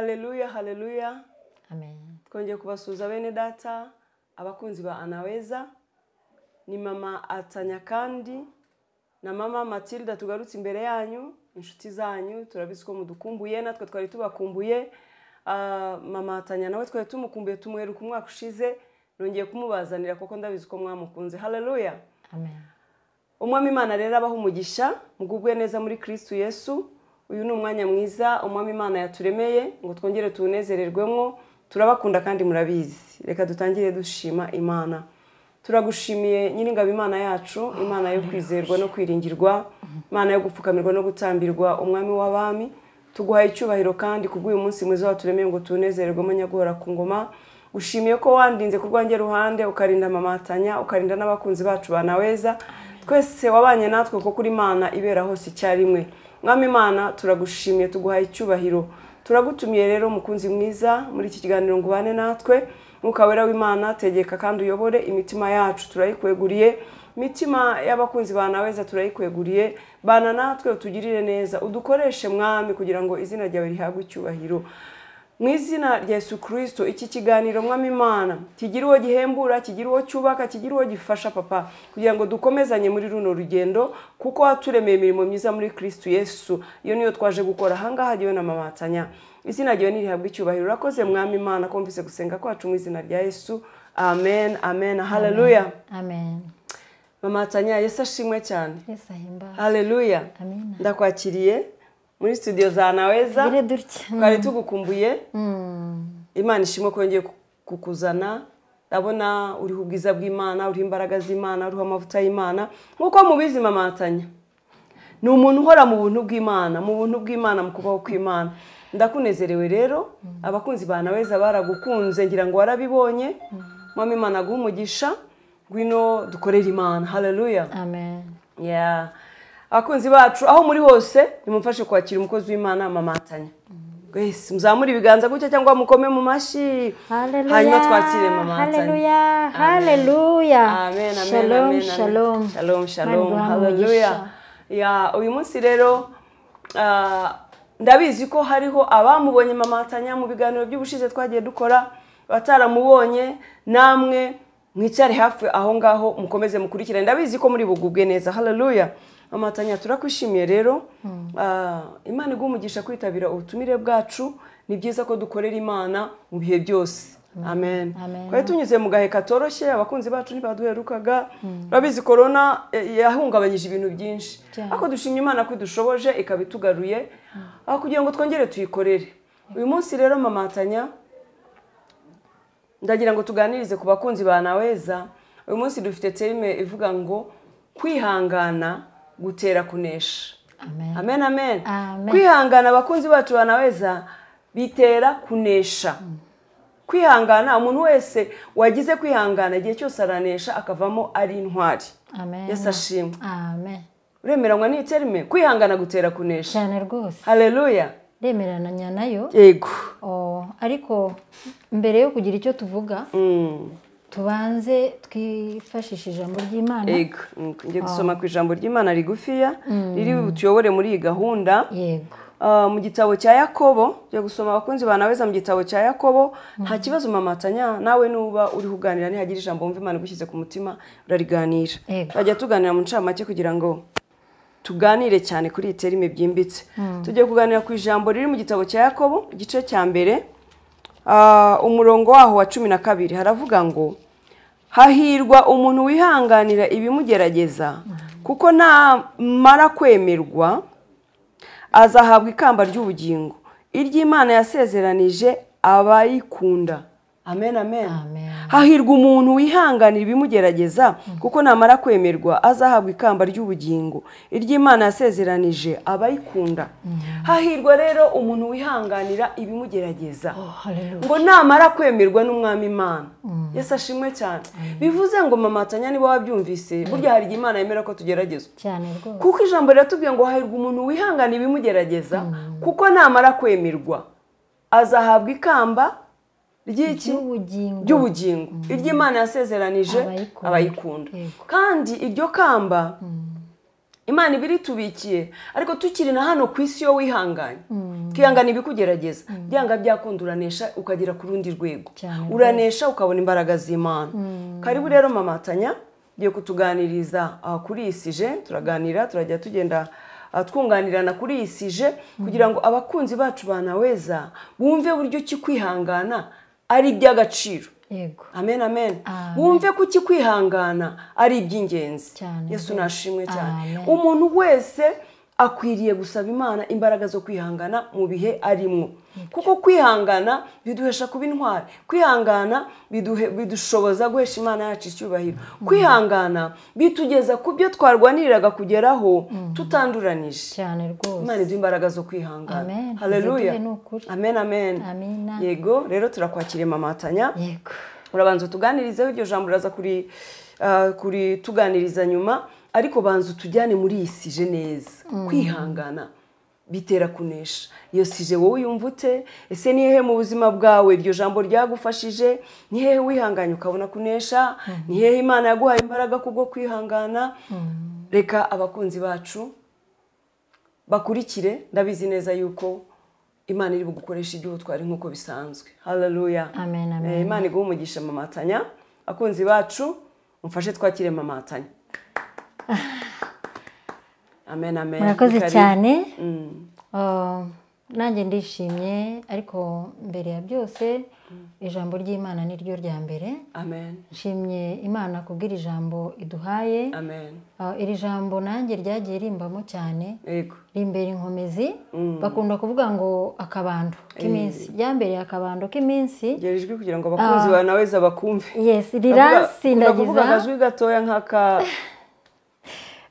Haleluya, haleluya. Amen. Twongeye kubasuhuza bene data, abakunzi ba Anaweza. Ni mama Atanya kandi na mama Matilda tugarutse imbere yanyu, inshuti zanyu, turabizi ko mudukumbuye, natwe twari tubakumbuye. Mama Atanya nawe twari tumukumbuye, tumweruka umwaka ushize, nongeye kumubazanira kuko ndabizi ko mwamukunze. Haleluya. Amen. Umwami Imana rero abaha umugisha, mugubwe neza muri Kristo Yesu. Uyu ni umwanya mwiza Umwami Imana yaturemeye ngo twongere tunezererwemo. Turabakunda kandi murabizi. Reka dutangire dushima Imana. Turagushimiye Nyiringabo Imana yacu, Imana yo kwizerwa no kwiringirwa, Imana yo gupfukamirwa no gutambirwa, Umwami w'abami. Tuguhaye icyubahiro kandi kubw'uyu munsi mwiza waturemeye ngo tunezererwemo nyaguhora ku ngoma. Ushimiye ko wandinze ku rwanjye ruhande, ukarinda mama Atanya, ukarinda n'abakunzi bacu banaweza. Twese wabanye natwe kuko kuri Imana ibera hose icyarimwe. Mwami Imana turagushimiye, tuguhaye icyubahiro. Turagutumiye rero mukunzi mwiza muri iki kiganiro ngo ubane natwe. Mwuka wera w'Imana tegeka kandi uyobore imitima yacu, turayikweguriye. Imitima y'abakunzi banaweza turayikweguriye. Bana natwe utugirire neza, udukoreshe Mwami kugira ngo izina ryawe rihabwe icyubahiro. Mu izina rya Yesu Kristo, iki kiganiro Mwami Imana kigira uwo gihembura, kigira uwo cyubaka, kigira uwo gifasha papa, kugira ngo dukomezanye muri runo rugendo, kuko waturemeye imirimo myiza muri Kristo Yesu. Iyo niyo twaje gukora ahangaha jyewe na mama Atanya. Izina ryawe nirihabwe icyubahiro. Urakoze Mwami Imana ko mvise gusenga kwacu mu izina rya Yesu. Amen, amen. Haleluya. Amen. Mama Atanya, Yesu ashimwe cyane. Yesu ahimbazwe. Haleluya. Amen. Ndakwakiriye muri studio za Anaweza. Twari tugukumbuye. Imana ishimwe ko yongeye kukuzana. Ndabona uriho ubwiza bw'Imana, uriho imbaraga z'Imana, uriho amavuta y'Imana. Nkuko mubizi mama Atanya ni umuntu uhora mu buntu bw'Imana, mu buntu bw'Imana, mu kubaho kw'Imana. Ndakunezerewe rero, abakunzi ba Anaweza baragukunze, ngira ngo warabibonye. Mwami Imana aguhe umugisha, ngwino dukorere Imana. Haleluya. Amen. Yeah. Abakunzi bacu aho muri hose nimumfashe kwakira umukozi w'Imana mama Atanya. Gwese muzamure ibiganza gutya cyangwa mukome mu mashi. Hanyuma twakire mama Atanya. Haleluya. Haleluya. Amen, amen. Shalom, amen, shalom. Shalom, shalom. Haleluya. Ya, uyu munsi rero ndabizi ko hariho abamubonye mama Atanya mu biganiro by'ubushize twagiye dukora, bataramubonye namwe mwicare hafi aho ngaho mukomeze mukurikirane. Ndabizi ko muri bugubwe neza. Haleluya. Mama Atanya turakwishimiye rero. Imana iguhe umugisha kwitabira ubutumire bwacu. Ni byiza ko dukorera Imana mu bihe byose. Amen. Twari tunyuze mu gahe katoroshye, abakunzi bacu ntibaduherukaga. Urabizi corona yahungabanyije ibintu byinshi, ariko dushimye Imana ko idushoboje ikabitugaruye aho kugira ngo twongere tuyikorere. Uyu munsi rero mama Atanya ndagira ngo tuganirize ku bakunzi ba Anaweza. Uyu munsi dufite terime ivuga ngo kwihangana gutera kunesha. Amen. Amen, amen. Amen. Kwihangana abakunzi bacu ba Anaweza bitera kunesha. Kwihangana, umuntu wese wagize kwihangana igihe cyose aranesha akavamo ari intwari. Amen. Yesu ashimwe. Amen. Uremeranywa n'iyi terime? Kwihangana gutera kunesha. Cyane rwose. Haleluya. Ndemeranya nayo. Yego. Ariko mbere yo kugira icyo tuvuga, tubanze twifashishe ijambo ry'Imana. Yego, ngiye gusoma ku ijambo ry'Imana rigufiya riri butuyobore muri iyi gahunda. Yego. Mu gitabo cya Yakobo, ngiye gusoma abakunzi ba Anaweza mu gitabo cya Yakobo. Nta kibazo mama Atanya, nawe nuba uri kuganira nihagira ijambo wumva Imana igushyize ku mutima urariganira. Bajya tuganira mu ncamake kugira ngo tuganire cyane kuri iyi terime byimbitse. Tugiye kuganira ku ijambo riri mu gitabo cya Yakobo, igice cya mbere, umurongo waho wa 12 haravuga ngo hahirwa umuntu wihanganira ibimugerageza, kuko namara kwemerwa azahabwa ikamba ry'ubugingo iry'Imana yasezeranije abayikunda. Amen, amen. Amen. Hahirwa umuntu wihanganira ibimugerageza, kuko namara kwemerwa azahabwa ikamba ry'ubugingo iry'Imana yasezeranije abayikunda. Hahirwa rero umuntu wihanganira ibimugerageza, ngo namara kwemerwa n'Umwami Imana. Yesu ashimwe cyane. Bivuze ngo mama Atanya niba wabyumvise, burya hari igihe Imana yemera ko tugeragezwa cyane rwose, kuko ijambo riratubwiye ngo hahirwa umuntu wihanganira ibimugerageza, kuko namara kwemerwa azahabwa ikamba ry'ubugingo iry'Imana yasezeranije abayikunda. Kandi iryo kamba Imana iba iritubikiye, ariko tukiri na hano ku isi yo wihanganye, twihangana ibikugerageza, byanga byakunda uranesha ukagera ku rundi rwego, uranesha ukabona imbaraga z'Imana. Karibu rero Mama Tanya, ngiye kutuganiriza kuri iyi sujet. Turaganira, turajya tugenda twunganirana kuri iyi sujet kugira ngo abakunzi bacu banaweza bumve buryo ki kwihangana ari iby'agaciro. Yego. Amen, amen. Wumve kuki kwihangana ari iby'ingenzi. Yesu nashimwe cyane. Umuntu wese akwiriye gusaba Imana imbaraga zo kwihangana mu bihe arimo, kuko kwihangana biduhesha kuba intwari, kwihangana bidushoboza guhesha Imana yacu icyubahiro, kwihangana bitugeza ku byo twarwaniriraga kugeraho tutanduranije. Cyane rwose. Imana iduha imbaraga zo kwihangana. Haleluya. Amen, amen. Amina. Yego, rero turakwakiriye Mama Tanya. Yego. Urabanza utuganirizeho iryo jambo, uraza kuri tuganiriza nyuma, ariko banza utujyane muri iyi sujet neza. Kwihangana bitera kunesha. Iyo sujet wowe uyumva ute? Ese ni hehe mu buzima bwawe iryo jambo ryagufashije? Ni hehe wihanganye ukabona kunesha? Ni hehe Imana yaguhaye imbaraga kubwo kwihangana? Reka abakunzi bacu bakurikire, ndabizi neza yuko Imana iri bugukoresha iby'ubutwari nk'uko bisanzwe. Haleluya. Amen, amen. Imana iguhe umugisha Mama Tanya. Abakunzi bacu mufashe twakire Mama Tanya. Amen, amen. Murakoze cyane. Nanjye ndishimye, ariko mbere ya byose ijambo ry'Imana ni ryo rya mbere. Amen. Nshimye Imana kubwira ijambo iduhaye. Amen. Iri jambo nanjye ryagiye rimbamo cyane. Yego. Rimbera inkomezi. Bakunda kuvuga ngo akabando k'iminsi. Ryambereye akabando k'iminsi. Gera ijwi kugira ngo abakunzi ba naweza bakumve. Yes, riransindagiza. Kuvuga akajwi gatoya nk'aka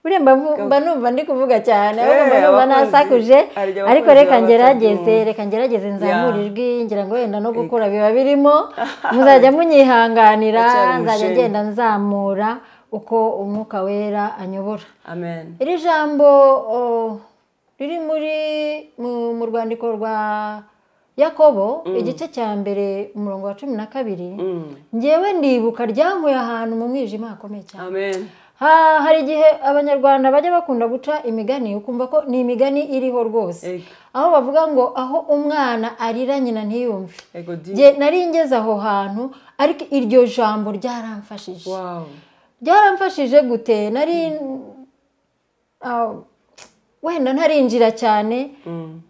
Buriya mba numva ndi kuvuga cyane, ahubwo mba numva nasakuje, ariko reka ngerageze nzamure ijwi, ngira ngo wenda no gukura biba birimo, muzajya munyihanganira, nzajya ngenda nzamura uko Umwuka Wera anyobora. Amen. Iri jambo riri muri mu rwandiko rwa Yakobo, igice cya mbere umurongo wa 12, ngewe ndibuka ryankuye ahantu mu mwijima hakomeye cyane. Amen. Hari igihe Abanyarwanda bajya bakunda guca imigani, ukumva ko ni imigani iriho rwose, aho bavuga ngo aho umwana arira nyina ntiyumve. Nari ngeze aho hantu, ariko iryo jambo ryaramfashije. Ryaramfashije gute? Nari wenda ntarinjira cyane,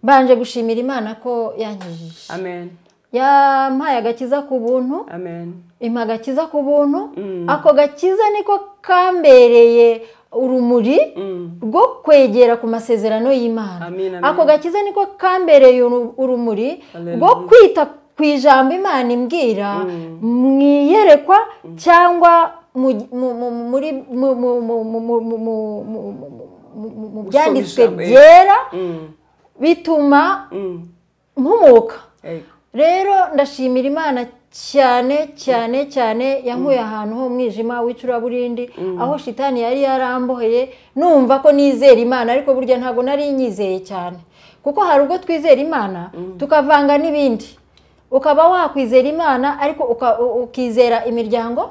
mbanje gushimira Imana ko yankijije. Amen. Yampaye agakiza ku buntu. Amen. Impa agakiza ku buntu. Ako gakiza niko kambereye urumuri rwo kwegera ku masezerano y'Imana. Ako gakiza niko kambereye urumuri rwo kwita ku ijambo Imana imbwira mwiyerekwa cyangwa muri mu byanditswe byera, bituma mpumuka. Rero ndashimira Imana cyane cyane cyane, yankuye ahantu ho mwijima w'icuraburindi, aho shitani yari yaramboheye, numva ko nizera Imana, ariko burya ntago nari nyizeye cyane, kuko hari ubwo twizera Imana tukavanga n'ibindi. Ukaba wakwizera Imana ariko ukizera imiryango,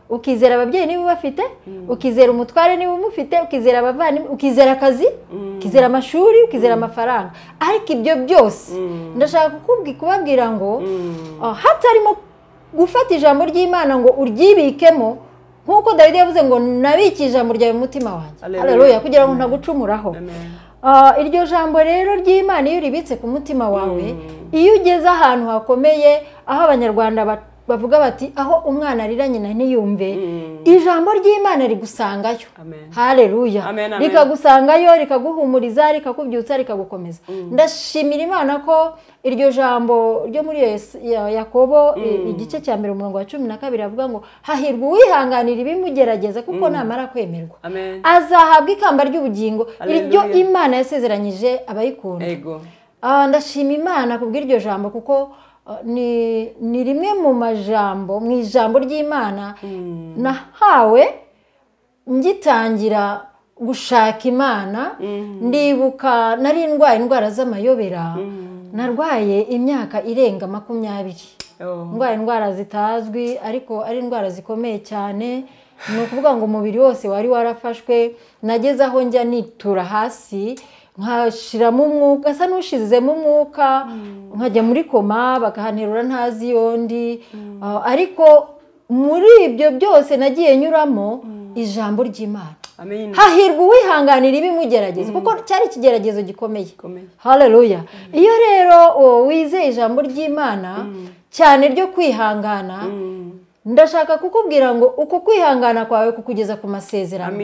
ukizera ababyeyi niba ubafite, ukizera umutware niba umufite, ukizera abavandimwe, ukizera akazi, ukizera amashuri, ukizera amafaranga. Ariko ibyo byose ndashaka kubabwira ngo hatarimo gufata ijambo ry'Imana ngo uryibikemo, nk'uko Dawidi yavuze ngo nabike ijambo ryawe mu mutima wanjye. Haleluya, kugira ngo ntagucumuraho. Iryo jambo rero ry'Imana iyo uribitse ku mutima wawe, iyo ugeze ahantu hakomeye, aho Abanyarwanda bavuga bati aho umwana arira nyina ntiyumve, ijambo ry'Imana rigusangayo. Haleluya. Rikagusangayo, rikaguhumuriza, rikakubyutsa, rikagukomeza. Ndashimira Imana ko iryo jambo ryo muri Yakobo igice cya mbere umurongo wa 12 avuga ngo hahirwa uwihanganira ibimugerageza, kuko namara kwemerwa azahabwa ikamba ry'ubugingo, iryo Imana yasezeranyije abayikunda. Ndashima Imana kubw'iryo jambo, kuko ni rimwe mu majambo mu ijambo ry'Imana nahawe ngitangira gushaka Imana. Ndibuka nari ndwaye indwara z'amayobera, narwaye imyaka irenga 20, ndwaye indwara zitazwi ariko ari indwara zikomeye cyane. Ni ukuvuga ngo umubiri wose wari warafashwe, Nageze aho njya nitura hasi nkashiramo umwuka, asa n'ushizemo umwuka, nkajya muri koma bakahanterura ntazi yondi. Ariko muri ibyo byose nagiye nyuramo ijambo ry'Imana. Hahirwa uwihanganira ibimugerageza, kuko cyari ikigeragezo gikomeye. Haleluya. Iyo rero wizeye ijambo ry'Imana cyane ryo kwihangana, ndashaka kukubwira ngo uko kwihangana kwawe kukugeza ku masezerano.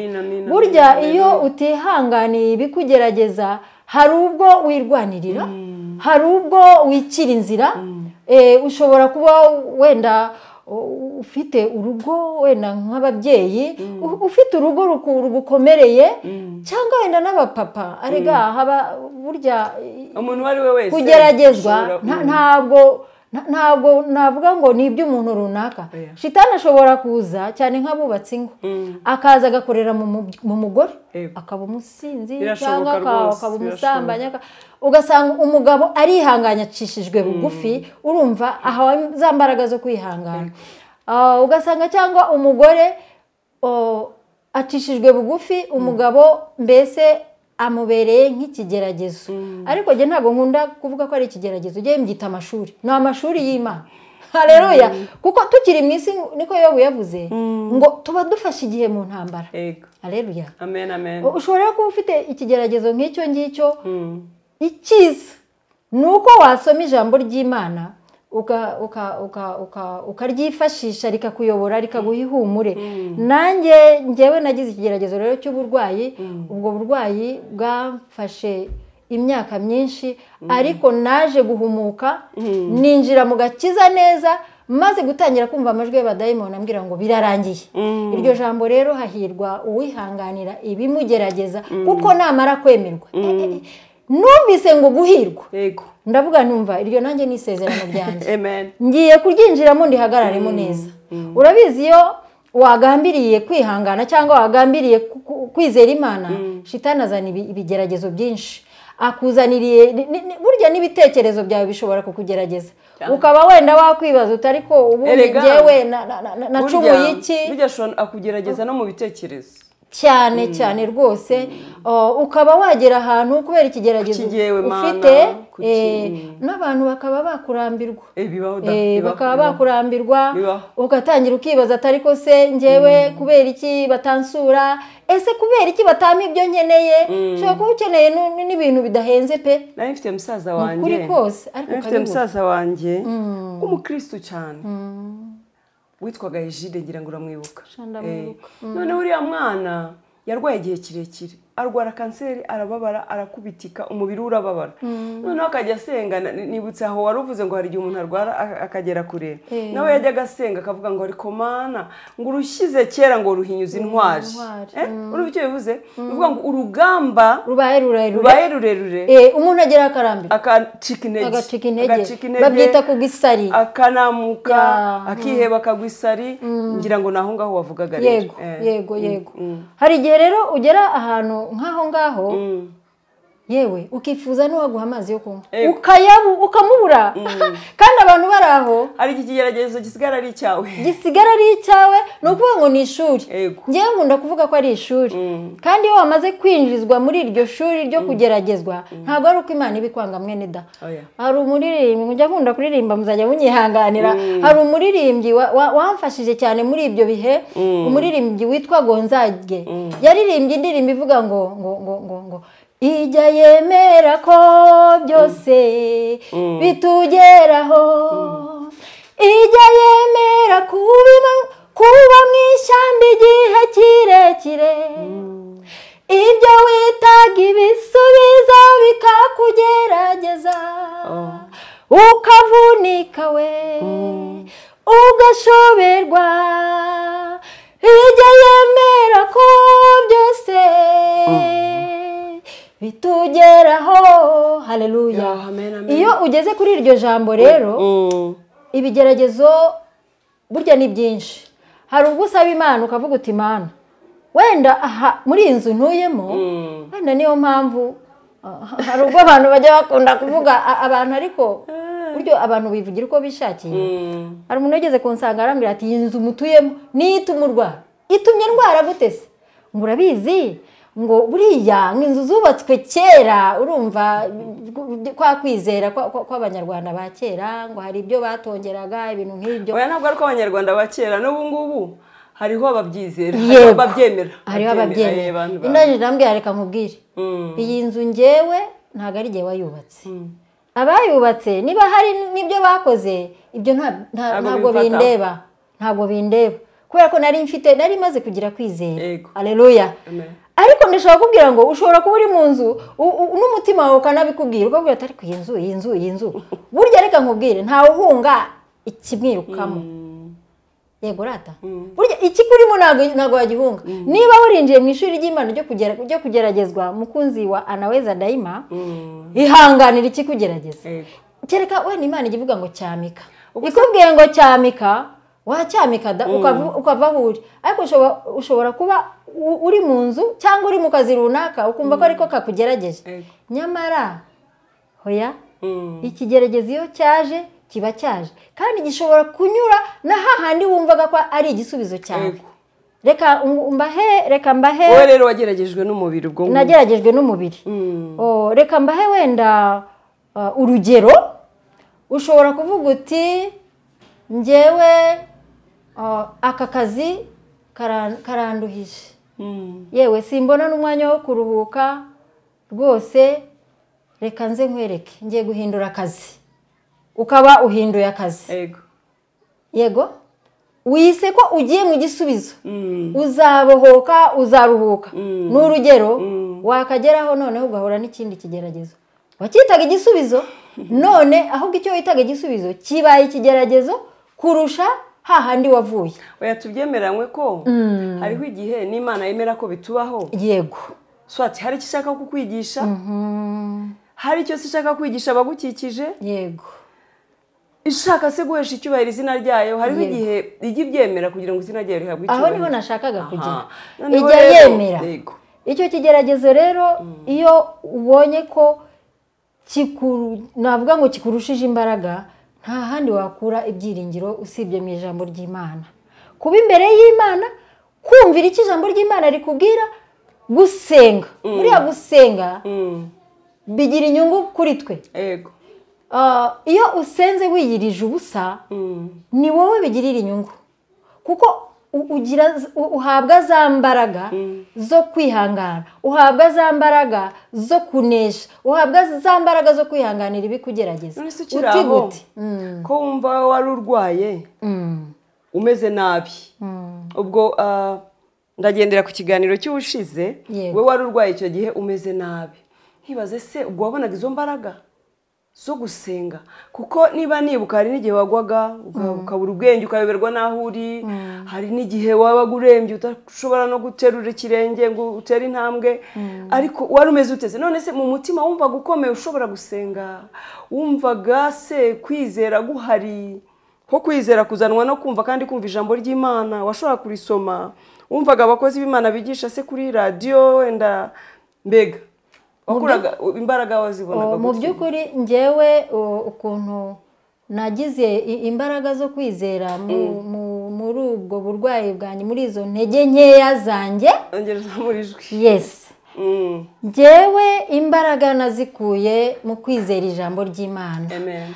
Burya iyo utihanganiye ibikugerageza, hari ubwo wirwanirira, hari ubwo wicira inzira. Ushobora kuba wenda ufite urugo, wenda nk'ababyeyi ufite urugo rugukomereye, cyangwa wenda n'abapapa. Arega haba burya umuntu uwo ari we wese kugeragezwa, ntabwo navuga ngo ni iby'umuntu runaka. Shitani ashobora kuza cyane nk'abubatsi ingo, akaza agakorera mu mugore, akaba umusinzi cyangwa akaba umusambanyi, ugasanga umugabo arihanganye acishijwe bugufi, urumva ahawe za mbaraga zo kwihangana. Ugasanga cyangwa umugore acishijwe bugufi, umugabo mbese amubereye nk'ikigeragezo. Ariko njye ntabwo nkunda kuvuga ko ari ikigeragezo, njye mbyita amashuri. Ni amashuri y'Imana. Haleluya. Kuko tukiri mu isi, niko Yobu yavuze ngo tuba dufashe igihe mu ntambara. Haleluya. Amen, amen. Ushobora kuba ufite ikigeragezo nk'icyo ngicyo. Icyiza ni uko wasoma ijambo ry'Imana ukaryifashisha rikakuyobora, rikaguha ihumure. Nanjye njyewe nagize ikigeragezo rero cy'uburwayi. Ubwo burwayi bwamfashe imyaka myinshi, ariko naje guhumuka, ninjira mu gakiza neza, maze gutangira kumva amajwi y'abadayimoni ambwira ngo birarangiye. Iryo jambo rero, hahirwa uwihanganira ibimugerageza, kuko namara kwemerwa. Numvise ngo guhirwa, ndavuga numva iryo nanjye ni isezerano ryanjye, ngiye kuryinjiramo ndihagararemo neza. Urabizi iyo wagambiriye kwihangana cyangwa wagambiriye kwizera Imana, shitani azana ibigeragezo byinshi akuzaniriye. Burya n'ibitekerezo byawe bishobora kukugerageza, ukaba wenda wakwibaza uti ariko ubundi njyewe nacumuye iki? Burya ashobora akugerageza no mu bitekerezo cyane cyane rwose. Ukaba wagera ahantu kubera ikigeragezo ufite, n'abantu bakaba bakurambirwa, bakaba bakurambirwa, ugatangira ukibaza atari ko se njyewe kubera iki batansura, ese kubera iki batampa ibyo nkeneye? Ushobora kuba ukeneye n'ibintu bidahenze pe. Nari mfite musaza wanjye, kuri kose, ariko mfite musaza wanjye w'umukristo cyane witwaga Egide, ngira ngo uramwibuka. None uriya mwana yarwaye igihe kirekire, arwara kanseri, arababara, arakubitika, umubiri urababara. Noneho akajya asenga. Nibutse aho wari uvuze ngo hari igihe umuntu arwara akagera kure, nawe yajyaga asenga akavuga ngo ariko Mana, ngo urushyize kera ngo ruhinyuze intwari. Urumva icyo bivuze? Bivuga ngo urugamba rubaye rurerure, umuntu agera akarambirwa, akacika intege, babyita kugwa isari, akanamuka, akiheba, akagwa isari. Ngira ngo naho ngaho wavugaga rero. Yego, yego, yego. Hari igihe rero ugera ahantu nk'aho ngaho, yewe ukifuza n'uwaguha amazi yo kunywa, ukamubura, kandi abantu bari aho. Hari ikigeragezo gisigara ari icyawe, gisigara ari icyawe. Ni ukuvuga ngo ni ishuri. Ngewe nkunda kuvuga ko ari ishuri, kandi iyo wamaze kwinjizwa muri iryo shuri ryo kugeragezwa, ntabwo ari uko Imana ibikwanga mwene da. Hari umuririmbyi njya nkunda kuririmba, muzajya munyihanganira. Hari umuririmbyi wamfashije cyane muri ibyo bihe, umuririmbyi witwa Gonzage, yaririmbye indirimbo ivuga ngo ngo ngo ngo ngo ijya yemera ko byose bitugeraho, ijya yemera kuba mu ishyamba igihe kirekire, ibyo witaga ibisubizo bikakugerageza, ukavunika we ugashoberwa, ijya yemera ko byose bitugeraho. Haleluya. Iyo ugeze kuri iryo jambo rero, ibigeragezo burya ni byinshi. Hari ubwo usaba Imana ukavuga uti Imana, wenda aha muri iyi nzu ntuyemo, wenda niyo mpamvu hari ubwo abantu bajya bakunda kuvuga abantu, ariko buryo abantu bivugira uko bishakiye. Hari umuntu wigeze kunsanga arambwira ati iyi nzu mutuyemo niyo ituma urwara. Itumye ndwara gute se? Ngo urabizi Ngo buriya inzu zubatswe kera, urumva kwa kwizera kw'Abanyarwanda ba kera, ngo hari ibyo batongeraga ibintu nk'ibyo. Oya, ntabwo ari ko Abanyarwanda ba kera, n'ubu ngubu hariho ababyizera, hariho ababyemera. Hariho ababyemera. Indaje ndambwira reka nkubwire, iyi nzu ngewe ntabwo ari jye wayubatse. Abayubatse niba hari n'ibyo bakoze, ibyo ntabwo bindeba, ntabwo bindeba, kubera ko nari mfite, nari maze kugira kwizera. Haleluya. Ariko ndashaka kubwira ngo ushobora kuba uri mu nzu n'umutima wawe ukanabikubwira, ukabwira ati ariko iyi nzu, iyi nzu, iyi nzu. Burya reka nkubwire, ntawe uhunga ikimwirukamo. Yego rata. Burya ikikurimo ntabwo wagihunga. Niba warinjiye mu ishuri ry'Imana ryo kugeragezwa, mukunzi wa Anaweza Daima, ihanganira ikikugerageza. Kereka wenda Imana ijya ivuga ngo cyamika. Ikubwiye ngo cyamika, wacyamika da ukava aho uri. Ariko ushobora kuba uri mu nzu cyangwa uri mu kazi runaka ukumva ko ariko kakugerageje. Nyamara hoya, ikigeragezo iyo cyaje kiba cyaje, kandi gishobora kunyura na hahandi wumvaga ko ari igisubizo cyawe. Reka mbahe, reka mbahe. Wowe rero wageragejwe n'umubiri ubwo ngubwo. Nageragejwe n'umubiri. Reka mbahe wenda urugero. Ushobora kuvuga uti njyewe aka kazi karanduhije, yewe simbona n'umwanya wo kuruhuka rwose, reka nze nkwereke, ngiye guhindura akazi. Ukaba uhinduye akazi. Yego, wise ko ugiye mu gisubizo, uzabohoka, uzaruhuka. Ni urugero, wakageraho noneho ugahura n'ikindi kigeragezo wacyitaga igisubizo, none ahubwo icyo witaga igisubizo kibaye ikigeragezo kurusha hahandi wavuye. Oya, tubyemeranywe ko hariho igihe n'Imana yemera ko bitubaho. Yego. Swati hari icyo ishaka kukwigisha, hari icyo ishaka kwigisha abagukikije. Yego. Ishaka se guhesha icyubahiro izina ryayo, hariho igihe ijya ibyemera kugira ngo izina ryayo rihabwe icyubahiro. Aho niho nashakaga kugera. Ijya yemera. Icyo kigeragezo rero iyo ubonye ko navuga ngo kikurushije imbaraga, nta handi wakura ibyiringiro usibye mu ijambo ry'Imana. Kuba imbere y'Imana, kumvira icyo ijambo ry'Imana rikubwira, gusenga. Buriya gusenga bigira inyungu kuri twe. Yego. Iyo usenze wiyirije ubusa, ni wowe bigirira inyungu, kuko uhabwa za mbaraga zo kwihangana, uhabwa za mbaraga zo kunesha, uhabwa za mbaraga zo kwihanganira ibikugerageza. Uti gute ko wumva wari urwaye umeze nabi? Ubwo ndagendera ku kiganiro cy'ubushize, we wari urwaye icyo gihe umeze nabi, nkibaze se ubwo wabonaga izo mbaraga zo gusenga? Kuko niba nibuka hari n'igihe wagwaga ukabura ubwenge, ukayoberwa n'aho uri, hari n'igihe wabaga urembye udashobora no guterura ikirenge ngo utere intambwe, ariko wari umeze uteze. None se mu mutima wumvaga ukomeye ushobora gusenga? Wumvaga se kwizera guhari? Ko kwizera kuzanwa no kumva, kandi kumva ijambo ry'Imana washobora kurisoma? Wumvaga abakozi b'Imana bigisha se kuri radiyo wenda? Mbega wakuraga imbaraga wazibonaga? Mu by'ukuri njyewe ukuntu nagize imbaraga zo kwizera muri ubwo burwayi bwanjye, muri izo ntege nkeya zanjye. Yes. Njyewe imbaraga nazikuye mu kwizera ijambo ry'Imana. Amen.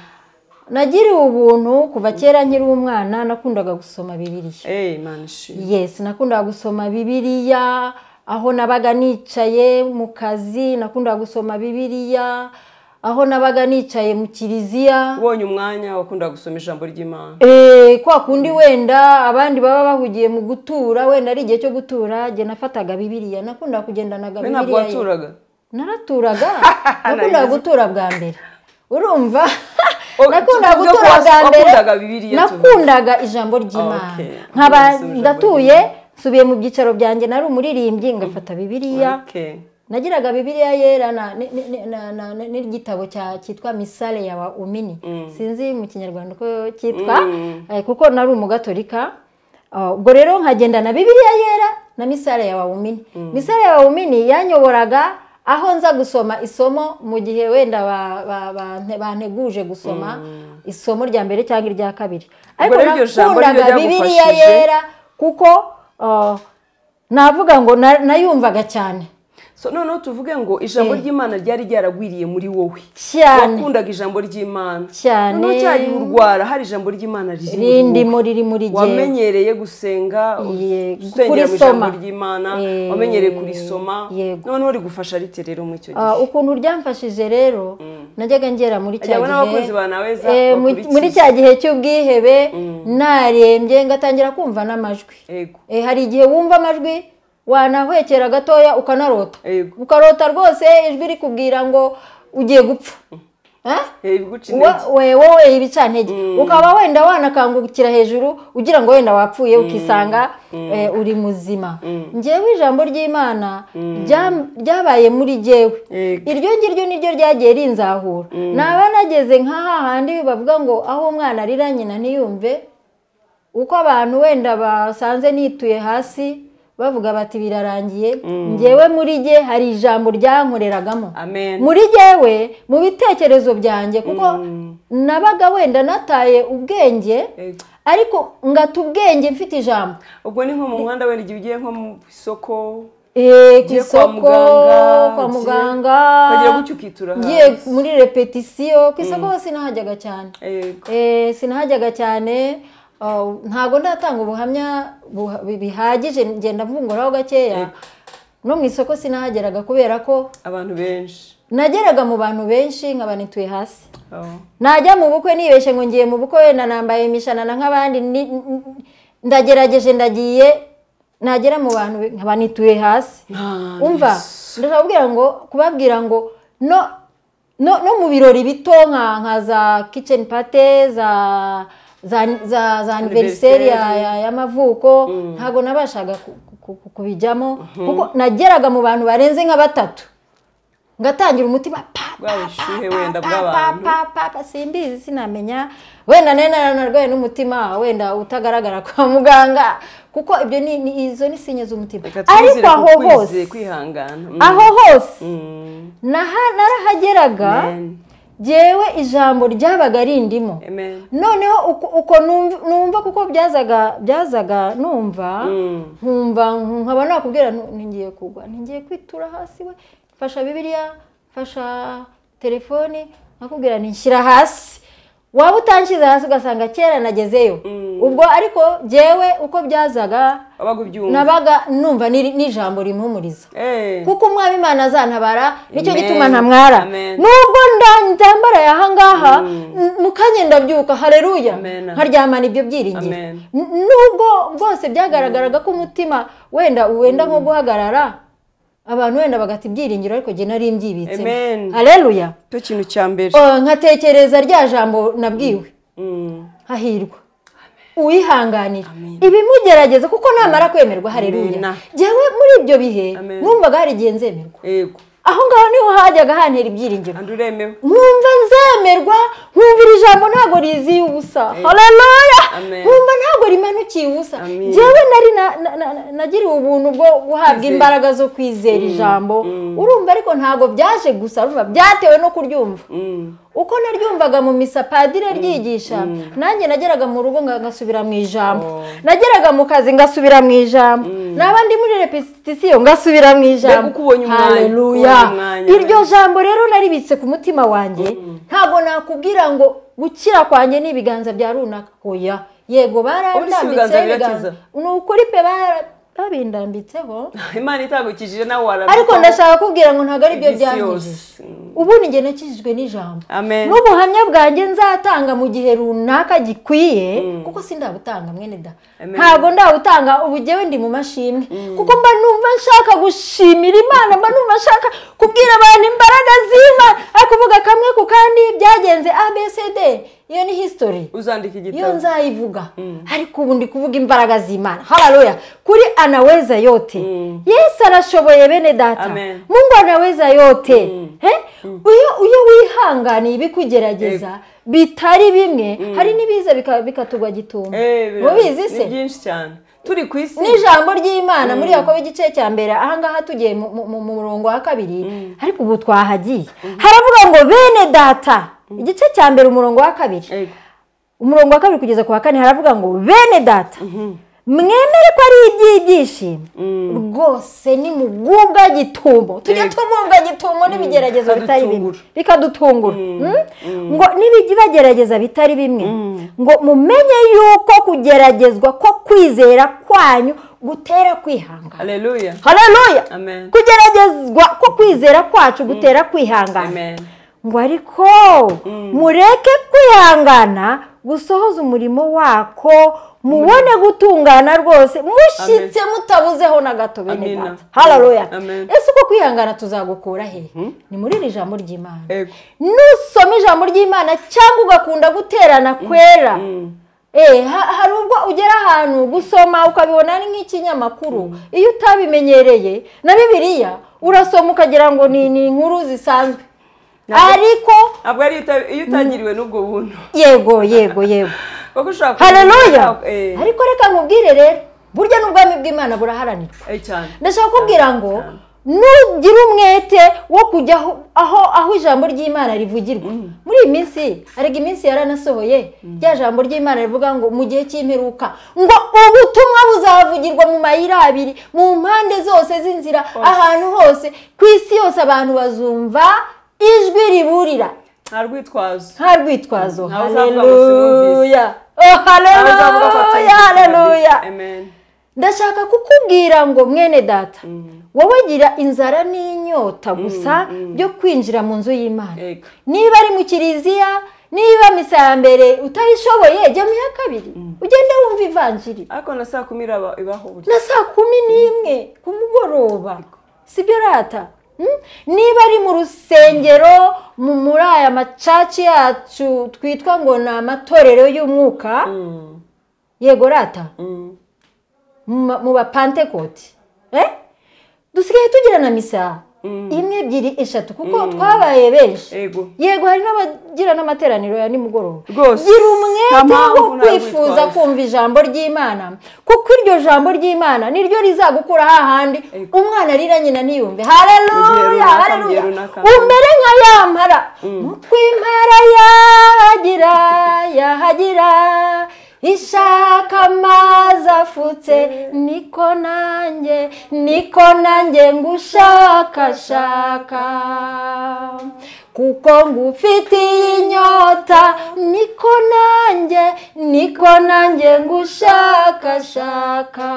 Nagiriwe ubuntu kuva kera nkiri umwana, nakundaga gusoma Bibiliya. Yes, nakundaga gusoma Bibiliya. Aho nabaga nicaye mu kazi nakundaga gusoma Bibiliya, aho nabaga nicaye mu kiliziya. Ubonye umwanya wakundaga gusoma ijambo ry'Imana. Kwa kundi wenda abandi baba bahugiye mu gutura, wenda ari igihe cyo gutura, jye nafataga Bibiliya, nakundaga kugendanaga Bibiliya. Ntabwo waturaga? Naraturaga. Nakundaga gutura bwa mbere. Urumva? Nakundaga gutura bwa mbere. Nakundaga ijambo ry'Imana. Nkaba ndatuye, nsubiye mu byicaro byanjye, nari umuririmbyi, ngafata Bibiliya. Nagiraga Bibiliya yera n'igitabo cyitwa Misale ya Waumini. Sinzi mu Kinyarwanda uko cyitwa, kuko nari umugatolika. Ubwo rero nkagenda na Bibiliya yera na Misale ya Waumini. Misale ya Waumini yanyoboraga aho nza gusoma isomo mu gihe wenda banteguje gusoma isomo rya mbere cyangwa irya kabiri. Ariko nakundaga Bibiliya yera kuko navuga ngo nayumvaga cyane. So noneho tuvuge ngo ijambo ry'Imana ryari ryaragwiriye muri wowe. Cyane. Wakundaga ijambo ry'Imana. Cyane. Noneho cyagihe urwara hari ijambo ry'Imana rindimo riri muri jye. Wamenyereye gusenga, usengera mu ijambo ry'Imana, wamenyereye kurisoma. Noneho rigufasha rite rero muri icyo gihe? Ukuntu ryamfashije rero, najyaga ngera muri cya gihe. N'abakozi ba Naweza muri cya gihe cy'ubwihebe narembye ngatangira kumva n'amajwi. Hari igihe wumva amajwi wanahwekera gatoya ukanarota. Ukarota rwose ijwi rikubwira ngo ugiye gupfa. Wowe ibicantege. Ukaba wenda wanakangukira hejuru ugira ngo wenda wapfuye ukisanga uri muzima. Njyewe ijambo ry'Imana ryabaye muri jyewe. Iryo ngiryo niryo ryagiye rinzahura. Naba nageze nka hahandi bavuga ngo aho umwana arira nyina ntiyumve, uko abantu wenda basanze nituye hasi bavuga bati birarangiye, njyewe muri jye hari ijambo ryankoreragamo. Muri jyewe mu bitekerezo byanjye, kuko nabaga wenda nataye ubwenge, ariko ngata ubwenge mfite ijambo. Ubwo ni nko mu muhanda wenda igihe ugiye nko mu isoko, ku isoko kwa muganga, ngiye muri repetisiyo ku isoko hose sinahajyaga cyane. Sinahajyaga cyane. Ntago ndatanga ubuhamya bihagije, ngenda mvunguraho gakeya. No mu isoko sinahageraga kubera ko abantu benshi, nageraga mu bantu benshi nkaba nituye hasi. Najya mu bukwe nibeshye ngo ngiye mu bukwe wenda nambaye imishanana nk'abandi, ndagerageje ndagiye, nagera mu bantu nkaba nituye hasi. Umva ndashaka kubabwira ngo no mu birori bito nka za kitchen party, za anniversaire y'amavuko, ntago nabashaga kubijyamo, kuko nageraga mu bantu barenze nka batatu ngatangira umutima pa simbizi, sinamenya wenda narwaye n'umutima wenda utagaragara kwa muganga, kuko ibyo ni izo ni sinye z'umutima. Ariko aho hose aho hose narahageraga jewe ijambo ryabaga rindimo. Noneho uko numva, kuko byazaga numva nkumva nkaba nakubwira ngiye kugwa, ngiye kwitura hasi, we fasha Bibiliya, fasha telefone, nakubwira nti nshyira hasi. Waba utanshize hasi ugasanga kera nagezeyo. Ubwo ariko jewe uko byazaga nabaga numva n'ijambo rimpumuriza, kuko umwami Imana azantabara, nicyo gituma ntamwara. Nubwo ndambara aha ngaha mukanye ndabyuka, haleluya, nkaryamana ibyo byiringiro. Nubwo bwose byagaragaraga ko umutima wenda wenda nko guhagarara, abantu wenda bagata ibyiringiro, ariko jye nari mbyibitse. Haleluya. Cyo kintu cya mbere nkatekereza rya jambo nabwiwe, hahirwa uwihanganira ibimugerageza, kuko namara kwemerwa. Haleluya. Jyewe muri ibyo bihe numvaga hari igihe nzemerwa. Aho ngaho niho hajyaga hantera ibyiringiro, nkumva nzemerwa, nkumva iri jambo ntago riziye ubusa. Haleluya. Nkumva ntago rimanukiye ubusa. Jyewe nari nagiriwe ubuntu bwo guhabwa imbaraga zo kwizera ijambo, urumva. Ariko ntago byaje gusa, urumva byatewe no kuryumva. Uko naryumvaga mu misa padire ryigisha, nanjye nageraga mu rugo ngasubira mu ijambo, nageraga mu kazi ngasubira mu ijambo, naba ndi muri repetisiyo ngasubira mu ijambo. Haleluya. Iryo jambo rero naribitse ku mutima wanjye, ntabwo nakubwira ngo gukira kwanjye ni ibiganza bya runaka. Oya, yego barandambitse ibiganza, ni ukuri pe, babindambitseho. Imana itagukijije nawe warabikora. Ariko ndashaka kubwira ngo ntago ari byo byankijije. Ubundi njye nakijijwe n'ijambo. N'ubuhamya bwanjye nzatanga mu gihe runaka gikwiye, kuko sindabutanga mwene da. Ntago ndabutanga, ubu jyewe ndi mu mashimwe, kuko mba numva nshaka gushimira Imana, mba numva nshaka kubwira abantu imbaraga z'Imana, ariko kuvuga kamwe ku kandi byagenze ABCD, iyo ni history. Uzandika igitabo. Iyo nzayivuga. Ariko ubu ndi kuvuga imbaraga z'Imana. Haleluya. Kuri anaweza yote. Yesu arashoboye bene data. Mungu anaweza yote. Iyo wihanganiye ibikugerageza bitari bimwe, hari nibiza bikatugwa gitumo. Mubizi se? Ni byinshi cyane. Turi ku isi. N'ijambo ry'Imana muri Yakobo igice cya mbere, aha ngaha tugiye mu murongo wa kabiri, ariko ubu twahagiye. Haravuga ngo bene data, igice cya mbere umurongo wa kabiri. Umurongo wa kabiri kugeza ku wa kane haravuga ngo bene data, Mwemere ko ari iby'ibyishimo rwose ni mugubwa gitumo, tujya tugubwa gitumo n'ibigeragezo bitari bimwe bikadutungura, ngo n'ibibagerageza bitari bimwe, ngo mumenye yuko kugeragezwa ko kwizera kwanyu gutera kwihangana. Haleluya, haleluya. Kugeragezwa ko kwizera kwacu gutera kwihangana. Ngo ariko mureke kwihangana gusohoza umurimo wako, mubone gutungana rwose mushyitse mutabuzeho na gato. Bene data, haleluya. Ese uko kwihangana tuzagukura he? Ni muri iri jambo ry'Imana. Nusoma ijambo ry'Imana cyangwa ugakunda guterana kwera, hari ubwo ugera ahantu gusoma ukabibona ari nk'ikinyamakuru, iyo utabimenyereye na Bibiliya urasoma ukagira ngo ni inkuru zisanzwe, ariko ntabwo ari iyo utangiriwe n'ubwo buntu. Yego yego yego, haleluya. Ariko reka nkubwire rero, burya n'ubwami bw'Imana buraharanirwa. Ndashaka kubwira ngo nugira umwete wo kujya aho ijambo ry'Imana rivugirwa. Muri iyi minsi, arega iminsi yaranasohoye, rya jambo ry'Imana rivuga ngo mu gihe cy'imperuka ngo ubutumwa buzavugirwa mu mayira abiri, mu mpande zose z'inzira, ahantu hose ku isi yose abantu bazumva ijwi riburira. Nta rwitwazo, nta rwitwazo. Haleluya, oh haleluya, haleluya. Ndashaka kukubwira ngo mwene data, wowe gira inzara n'inyota gusa byo kwinjira mu nzu y'Imana. Niba ari mu kiliziya, niba misa ya mbere utayishoboye, jya mu ya kabiri ugende wumva ivanjiri. Ariko na saa 10 ibaho burya, na saa 11 ku mugoroba, sibyo rata? Niba ari mu rusengero, muri aya macaci yacu twitwa ngo ni amatorero y'umwuka, yego rata, mu bapantekoti, dusigaye tugira na misa 1, 2, 3 kuko twabaye benshi. Yego, hari n'abagira n'amateraniro ya nimugoroba. Gira umwete wo kwifuza kumva ijambo ry'Imana, kuko iryo jambo ry'Imana niryo rizagukura hahandi umwana arira nyina ntiyumve. Haleluya, haleluya. Umere nka ya mpara, mutwe impara yahagira yahagira, ishaka amazi afutse, niko nanjye niko nanjye ngushakashaka, kuko ngufitiye inyota, niko nanjye niko nanjye ngushakashaka,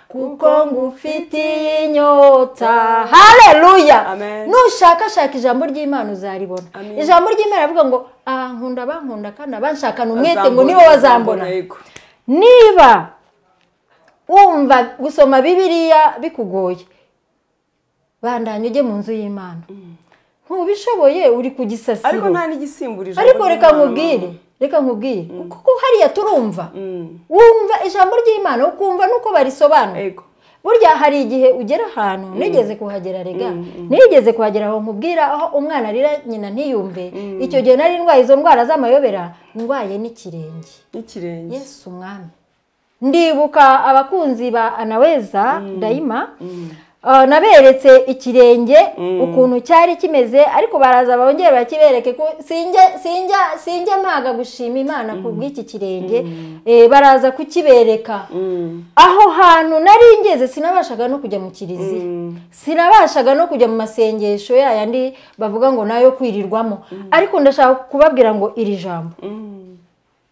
kuko ngufitiye inyota. Haleluya. Nushakashaka ijambo ry'Imana uzaribona. Ijambo ry'Imana rivuga ngo abankunda bankunda kandi abanshakana umwete ngo nibo bazambona. Niba wumva gusoma Bibiliya bikugoye, bandanye ujye mu nzu y'Imana. Ntubishoboye uri ku gisasiro, ariko nta n'igisimbura ijambo. Ariko reka nkubwire, reka nkubwire, kuko hariya turumva, wumva ijambo ry'Imana ukumva nuko barisobanura. Burya hari igihe ugera ahantu, nigeze kuhagera rega, nigeze kuhagera aho nkubwira aho umwana arira nyina ntiyumve. Icyo gihe nari ndwaye izo ndwara z'amayobera, ndwaye n'ikirenge. N'ikirenge. Yesu umwami. Ndibuka abakunzi ba Anaweza Daima, naberetse ikirenge ukuntu cyari kimeze, ariko baraza bongera bakibereke ko sinjya mpaga gushima Imana kubw'iki kirenge. Baraza kukibereka. Aho hantu nari ngeze sinabashaga no kujya mu kiliziya, sinabashaga no kujya mu masengesho yayandi bavuga ngo nayo kwirirwamo. Ariko ndashaka kubabwira ngo iri jambo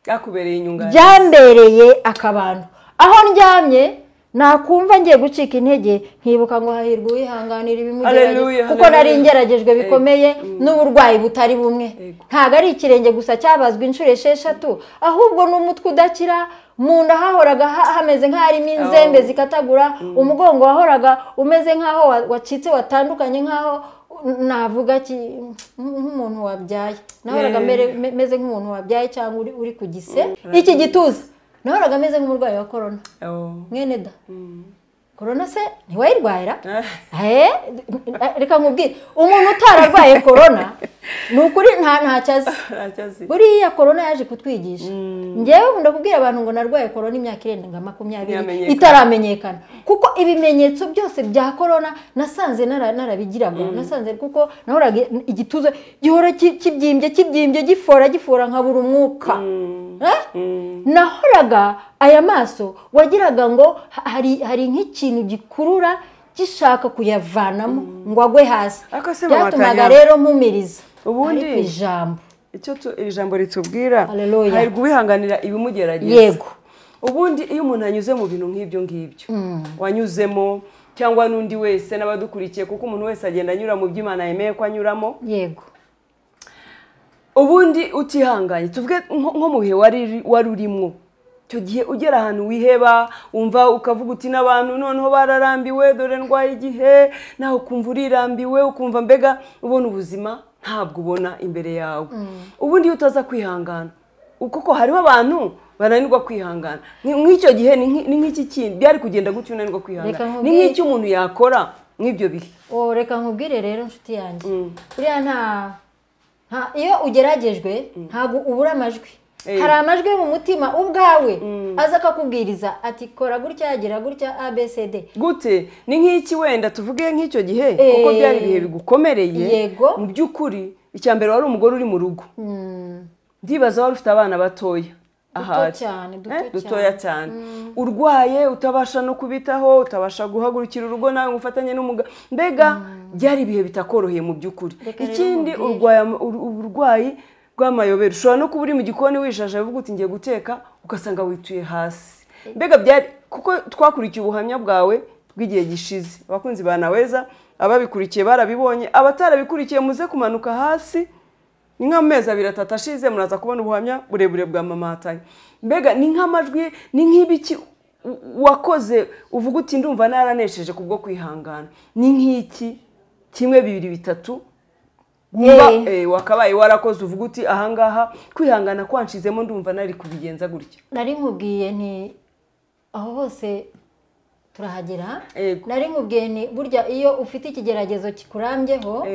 ryakubereye inyunganizi, ryambereye akabando. Aho ndyamye nakumva ngiye gucika intege, nkibuka ngo hahirwa uwihanganira ibimugerageza, kuko nari ngeragejwe bikomeye n'uburwayi butari bumwe. Ntabwo ari ikirenge gusa cyabazwa inshuro 6, ahubwo n'umutwe udakira, mu nda hahoraga hameze nk'aharimo inzembe zikatagura, umugongo wahoraga umeze nk'aho wacitse watandukanye, nk'aho navuga nk'umuntu wabyaye. Nahoraga meze nk'umuntu wabyaye cyangwa uri ku gise. Iki gituza nahoraga meze nk'umurwayi wa korona. Mwene da, korona se ntiwayirwara? Reka nkubwire, umuntu utararwaye korona ni ukuri ntacyo azi. Buriya korona yaje kutwigisha. Njyewe nkunda kubwira abantu ngo narwaye korona imyaka irenga 20 itaramenyekana, kuko ibimenyetso byose bya korona nasanze narabigiraga. Nasanze kuko nahoraga igituza gihora kibyimbye kibyimbye, gifora gifora nkabura umwuka. Nahoraga aya maso wagiraga ngo hari nk'ikintu gikurura gishaka kuyavanamo ngo agwe hasi. Byatumaga rero mpumiriza. Ubundi ijambo icyo ijambo ritubwira hari guwihanganira ibimugerageza. Yego. Ubundi iyo umuntu anyuze mu bintu nk'ibyo ngibyo wanyuzemo cyangwa n'undi wese n'abadukurikiye, kuko umuntu wese agenda anyura mu by'Imana yemeye ko anyuramo. Yego. Ubundi utihanganye, tuvuge nko mu bihe wari urimo icyo gihe ugera ahantu wiheba, wumva ukavuga uti n'abantu noneho bararambiwe, dore ndwaye igihe, nawe ukumva urirambiwe, ukumva mbega ubona ubuzima ntabwo ubona imbere yawe. Ubundi iyo utaza kwihangana, kuko hariho abantu bananirwa kwihangana, nk'icyo gihe ni nk'iki kintu byari kugenda gutyo unanirwa kwihangana, ni nk'icyo umuntu yakora nk'ibyo bihe. Reka nkubwire rero nshuti yanjye, buriya nta iyo ugeragejwe ntabwo ubura amajwi. Hari amajwi mu mutima ubwawe aza akakubwiriza ati kora gutya, gira gutya, ABCD. Gute? Ni nk'iki wenda tuvuge nk'icyo gihe, kuko byari ibihe bigukomereye. Yego. Mu by'ukuri icya mbere wari umugore uri mu rugo. Ndibaza wari ufite abana batoya. Dutoya cyane. Urwaye utabasha no kubitaho, utabasha guhagurukira urugo nawe ngo ufatanye n'umugabo. Mbega byari ibihe bitakoroheye mu by'ukuri. Ikindi uburwayi bw'amayobera, ushobora no kuba uri mu gikoni wishaje uvuga uti ngiye guteka, ugasanga wituye hasi. Mbega byari kuko twakurikiye ubuhamya bwawe bw'igihe gishize. Abakunzi ba Naweza ababikurikiye barabibonye, abatarabikurikiye muze kumanuka hasi. Ni nk'amezi 2 3 ashize muraza kubona ubuhamya burebure bwa mama Hatanya. Mbega ni nk'amajwi, ni nk'ibiki wakoze uvuga uti ndumva naranesheje kubwo kwihangana. Ni nk'iki 1 2 3 wakabaye warakoze uvuga uti ahangaha kwihangana kwanshizemo ndumva nari kubigenza gutya. Nari nkubwiye nti aho hose turahagera. Nari nkubwiye nti burya iyo ufite ikigeragezo kikurambyeho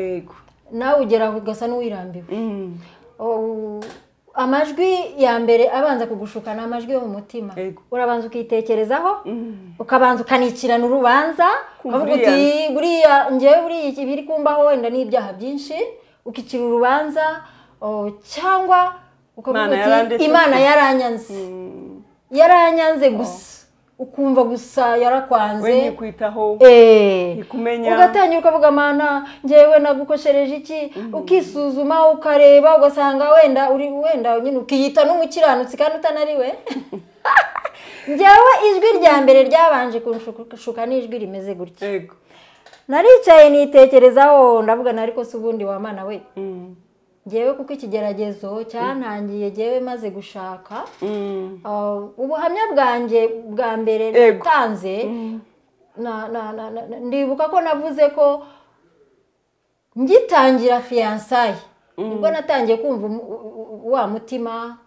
nawe ugera ugasa n'uwirambiwe. Amajwi ya mbere abanza kugushuka ni amajwi yo mu mutima. Urabanza ukitekerezaho, ukabanza ukanicirana urubanza, ukavuga uti buriya njyewe buriya ibiri kumbaho wenda ni ibyaha byinshi, ukicira urubanza, cyangwa ukavuga uti Imana yaranyanze. Yaranyanze gusa. Ukumva gusa yarakwanze, we ntikwitaho, ntikumenya, ugatangira ukavuga mana njyewe nagukoshereje iki, ukisuzuma ukareba ugasanga wenda uri wenda nyine ukiyita n'umukiranutsi kandi utanariwe. Njyewe ijwi rya mbere ryabanje kunshuka n'ijwi rimeze gutya. Yego. Naricaye nitekerezaho ndavuga ariko se ubundi wa mana we, njyewe kuko ikigeragezo cyantangiye njyewe maze gushaka. Ubuhamya bwanjye bwa mbere natanze, ndibuka ko navuze ko ngitangira fiançailles nibwo natangiye kumva wa mutima